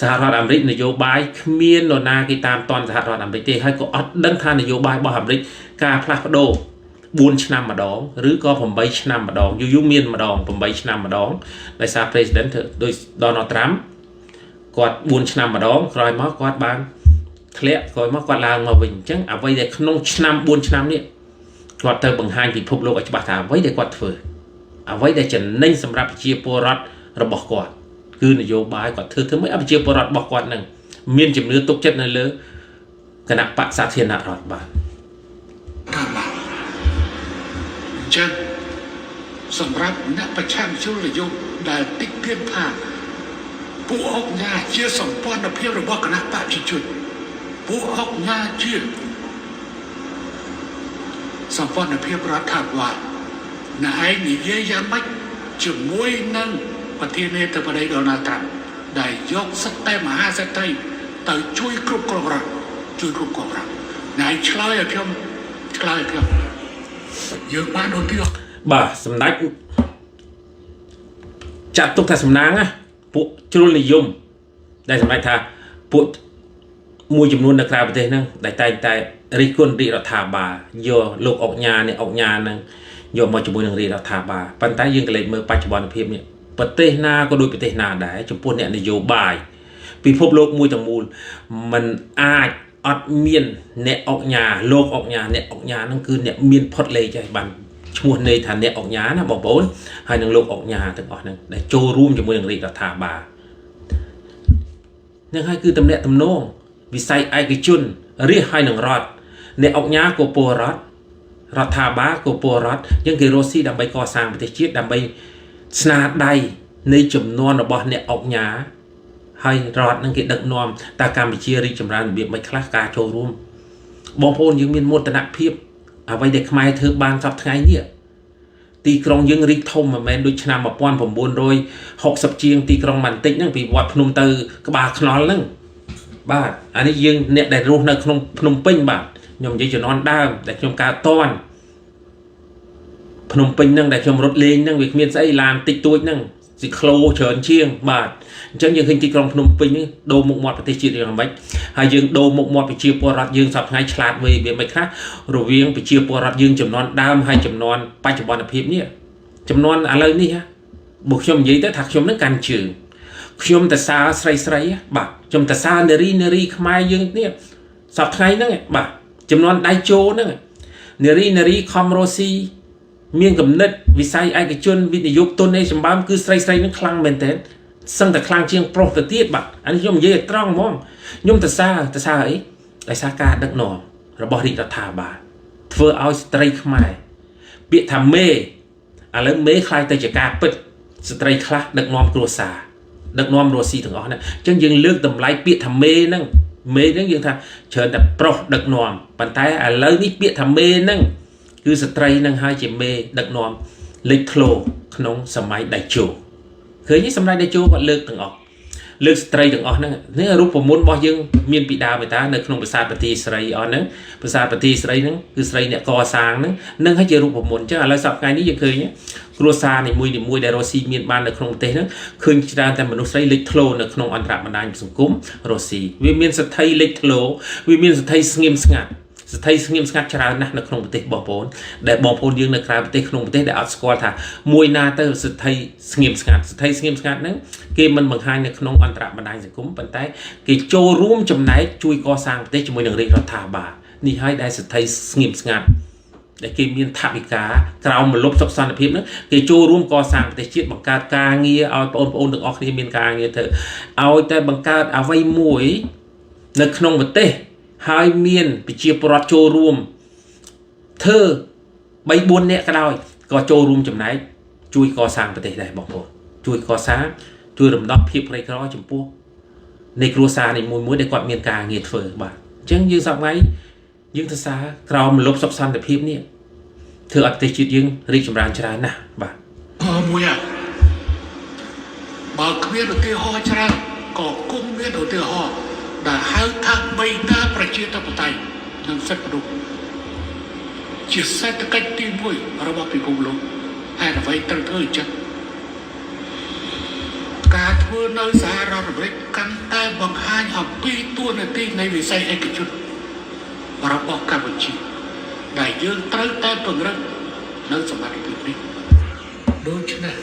សហរដ្ឋអាមេរិកនយោបាយគ្មាននរណាគេតាមតន់សហរដ្ឋអាមេរិកទេហើយក៏អត់ដឹងថានយោបាយរបស់អាមេរិកការផ្លាស់ប្ដូរ4ឆ្នាំម្ដងឬក៏8ឆ្នាំម្ដងយូរយូរមានម្ដង8ឆ្នាំម្ដងដោយសារ president ធ្វើដោយ Donald Trump គាត់4ឆ្នាំម្ដងក្រោយមកគាត់បានធ្លាក់ក្រោយមកគាត់ឡើងមកវិញអញ្ចឹងអ្វីដែលក្នុងឆ្នាំ4ឆ្នាំនេះគាត់ត្រូវបង្ហាញពិភពលោកឲ្យច្បាស់ថាអ្វីដែលគាត់ធ្វើ អ្វីដែលចំណេញសម្រាប់ប្រជាពលរដ្ឋរបស់គាត់គឺនយោបាយគាត់ធ្វើមិនឲ្យប្រជាពលរដ្ឋរបស់គាត់នឹងមានជំនឿទុកចិត្តនៅលើគណៈបក្សសាធារណរដ្ឋបាទ តាមបានអញ្ចឹងសម្រាប់អ្នកប្រឆាំងជ្រុលនិយមដែលតិចទៀនថាពួកអុកញ៉ាជាសម្ព័ន្ធភាពរបស់គណៈបក្សប្រជាជនពួកអុកញ៉ាជាសម្ព័ន្ធភាពរដ្ឋាភិបាលអ្នកឯងនិយាយយ៉ាងម៉េចជាមួយនឹងប្រធានាធិបតីដូណាល់ត្រាំដែលយកសិទ្ធិតែមហាសេដ្ឋីទៅជួយគ្រប់គ្រងរដ្ឋជួយគ្រប់គ្រងរដ្ឋអ្នកឯងឆ្លើយឲ្យខ្ញុំឆ្លើយឲ្យខ្ញុំយើងបានឧទាហរណ៍ បាទសម្ដេចចាត់ទុកថាសំណាងណាពួកជ្រុលនិយមដែលសម្ដេចថាពួកមួយចំនួននៅក្រៅប្រទេសហ្នឹងដែលតែងតែរិះគន់រាជរដ្ឋាភិបាលយកលោកអុកញ៉ានេះអុកញ៉ាហ្នឹងយកមកជាមួយនឹងរាជរដ្ឋាភិបាលប៉ុន្តែយើងក៏លេចមើលបច្ចុប្បន្នភាពនេះប្រទេសណាក៏ដូចប្រទេសណាដែរចំពោះអ្នកនយោបាយពិភពលោកមួយទាំងមូលมันអាចអត់មានអ្នកអុកញ៉ាលោកអុកញ៉ាអ្នកអុកញ៉ាហ្នឹងគឺអ្នកមានផុតលេខហើយបានឈ្មោះនៃថាអ្នកអុកញ៉ាណាបងប្អូនហើយនឹងលោកអុកញ៉ាទាំងអស់ហ្នឹងដែលចូលរួមជាមួយនឹងរាជរដ្ឋាភិបាលនឹងហើយគឺតំណាក់តំណងវិស័យឯកជនរាជហើយនឹងរដ្ឋអ្នកអុកញ៉ាក៏ពលរដ្ឋរដ្ឋាភិបាលក៏ពលរដ្ឋយើងគេរស់ស៊ីដើម្បីកសាងប្រទេសជាតិដើម្បីស្នាដៃនៃចំនួនរបស់អ្នកអុកញ៉ាហើយរដ្ឋនឹងគេដឹកនាំតើកម្ពុជារីកចម្រើនរបៀបមិនខ្លះការចូលរួមបងប្អូនយើងមានមោទនភាពអ្វីដែលខ្មែរធ្វើបានសប្តាហ៍ថ្ងៃនេះទីក្រុងយើងរីកធំមិនមែនដូចឆ្នាំ1960ជាងទីក្រុងម៉ាន់តិចហ្នឹងពីវត្តភ្នំទៅក្បាលខ្នល់ហ្នឹងបាទអានេះយើងអ្នកដែលរស់នៅក្នុងភ្នំពេញបាទខ្ញុំនិយាយជំនាន់ដើមដែលខ្ញុំកើតតន់ភ្នំពេញហ្នឹងដែលខ្ញុំរត់លេងហ្នឹងវាគ្មានស្អីឡានតិចតួចហ្នឹងស៊ីក្លូច្រើនជាងបាទអញ្ចឹងយើងឃើញទីក្រុងភ្នំពេញនេះដូរមុខមាត់ប្រទេសជាតិយ៉ាងម៉េចហើយយើងដូរមុខមាត់ប្រជាពលរដ្ឋយើងសប្តាហ៍ថ្ងៃឆ្លាតវៃវាមិនខ្លះរវាងប្រជាពលរដ្ឋយើងចំនួនដើមហើយចំនួនបច្ចុប្បន្នភាពនេះចំនួនឥឡូវនេះបើខ្ញុំនិយាយទៅថាខ្ញុំនឹងកាន់ជើងខ្ញុំតសើស្រីស្រីបាទខ្ញុំតសើនារីនារីខ្មែរយើងនេះសប្តាហ៍ថ្ងៃហ្នឹងបាទចំនួនដៃជោហ្នឹងនារីនារីខំរស់ស៊ីមានគំនិតវិស័យឯកជនវិនិយោគទុនអីសម្បើមគឺស្រីស្រីនឹងខ្លាំងមែនទែនសឹងតែខ្លាំងជាងប្រុសទៅទៀតបាទអានេះខ្ញុំនិយាយឲ្យត្រង់ហ្មងខ្ញុំតសើតសើអីដោយសារការដឹកនាំរបស់រាជរដ្ឋាភិបាលធ្វើឲ្យស្ត្រីខ្មែរពាក្យថាមេឥឡូវមេខ្លាយទៅជាការពិតស្ត្រីខ្លះដឹកនាំគ្រួសារដឹកនាំរស់ស៊ីទាំងអស់ហ្នឹងអញ្ចឹងយើងលើកតម្លៃពាក្យថាមេហ្នឹងមេហ្នឹងយើងថាច្រើនតែប្រុសដឹកនាំប៉ុន្តែឥឡូវនេះពាក្យថាមេហ្នឹងគឺស្ត្រីនឹងហើយជាមេដឹកនាំលេចធ្លោក្នុងសម័យដៃជោឃើញទេសម្ដេចដៃជោគាត់លើកទាំងអស់លើកស្ត្រីទាំងអស់ហ្នឹងនេះរូបមន្តរបស់យើងមានពីដើមតានៅក្នុងប្រាសាទបន្ទាយស្រីអស់ហ្នឹងប្រាសាទបន្ទាយស្រីហ្នឹងគឺស្រីអ្នកកសាងហ្នឹងនឹងហើយជារូបមន្តអញ្ចឹងឥឡូវសប្តាហ៍ថ្ងៃនេះយើងឃើញគ្រួសារនីមួយនីមួយដែលរស់ស៊ីមានបាននៅក្នុងប្រទេសហ្នឹងឃើញច្រើនតែមនុស្សស្រីលេចធ្លោនៅក្នុងអន្តរបណ្ដាញសង្គមរស់ស៊ីវាមានសទ្ធិលេចធ្លោវាមានសទ្ធិស្ងៀមស្ងាត់សទ្ធិស្ងៀមស្ងាត់ច្រើនណាស់នៅក្នុងប្រទេសបងប្អូនដែលបងប្អូនយើងនៅក្រៅប្រទេសក្នុងប្រទេសដែលអត់ស្គាល់ថាមួយណាទៅសទ្ធិស្ងៀមស្ងាត់សទ្ធិស្ងៀមស្ងាត់ហ្នឹងគេមិនបង្ហាញនៅក្នុងអន្តរបណ្ដាញសង្គមប៉ុន្តែគេចូលរួមចំណែកជួយកសាងប្រទេសជាមួយនឹងរាជរដ្ឋាភិបាលនេះហើយដែលសទ្ធិស្ងៀមស្ងាត់ដែលគេមានថវិកាក្រោមមលុបសុខសន្តិភាពហ្នឹងគេចូលរួមកសាងប្រទេសជាតិបង្កើតការងារឲ្យបងប្អូនទាំងអស់គ្នាមានការងារធ្វើឲ្យតែបង្កើតអ្វីមួយនៅក្នុងប្រទេសហើយមានប្រជាពលរដ្ឋចូលរួមធ្វើ3 4នាក់ក៏ដោយក៏ចូលរួមចំណែកជួយកសាងប្រទេសដែរបងប្អូនជួយកសាងជួយរំដោះភាពក្រីក្រចំពោះនៃគ្រួសារនីមួយៗដែលគាត់មានការងារធ្វើបាទអញ្ចឹងយើងសប្តាហ៍យើងទៅសារក្រោមមលុបសុខសន្តិភាពនេះធ្វើឲ្យប្រទេសជាតិយើងរីកចម្រើនច្រើនណាស់បាទ មួយហើយបើគ្មានឧទាហរណ៍ច្រើនក៏គង់មានឧទាហរណ៍ដែលហៅថាបៃតាប្រជាធិបតេយ្យនិងសិទ្ធិមនុស្សជាសេដ្ឋកិច្ចទី1របស់ពិភពលោកហេតុអ្វីត្រូវធ្វើអញ្ចឹងការធ្វើនៅសហរដ្ឋអាមេរិកកាន់តែបង្ហាញអំពីតួនាទីនៃវិស័យឯកជនរបស់កម្ពុជាដែលយើងត្រូវតែពង្រឹងនៅសមត្ថភាពនេះដូច្នេះ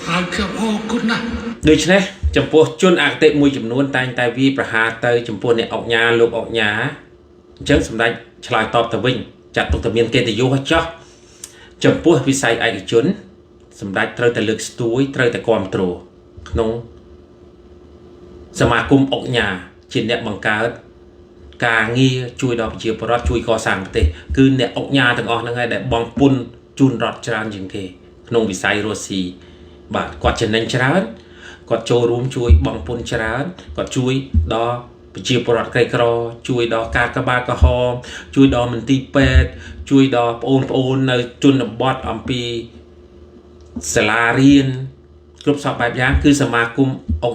ហើយខ្ញុំអរគុណណាស់ ដូច្នេះចំពោះជនអគតិមួយចំនួនតែងតែវាយប្រហារទៅចំពោះអ្នកអុកញ៉ាលោកអុកញ៉ាអញ្ចឹងសម្ដេចឆ្លើយតបទៅវិញចាត់ទុកតែមានកិត្តិយសឲ្យចោះចំពោះវិស័យឯកជន សម្ដេចត្រូវតែលើកស្ទួយត្រូវតែគ្រប់គ្រងក្នុងសមាគមអុកញ៉ាជាអ្នកបង្កើតការងារជួយដល់ប្រជាពលរដ្ឋជួយកសាងប្រទេសគឺអ្នកអុកញ៉ាទាំងអស់ហ្នឹងហើយដែលបងពុនជូនរដ្ឋច្រើនជាងគេក្នុងវិស័យរស់ស៊ីបាទគាត់ចំណេញច្រើនគាត់ចូលរួមជួយបងពុនច្រើនគាត់ជួយដល់ប្រជាពលរដ្ឋក្រីក្រជួយដល់ការកបាលក្រហមជួយដល់មន្ទីរពេទ្យជួយដល់ប្អូនប្អូននៅជនបទអំពីសាលារៀនគ្រប់សពបែបយ៉ាងគឺសមាគមអុក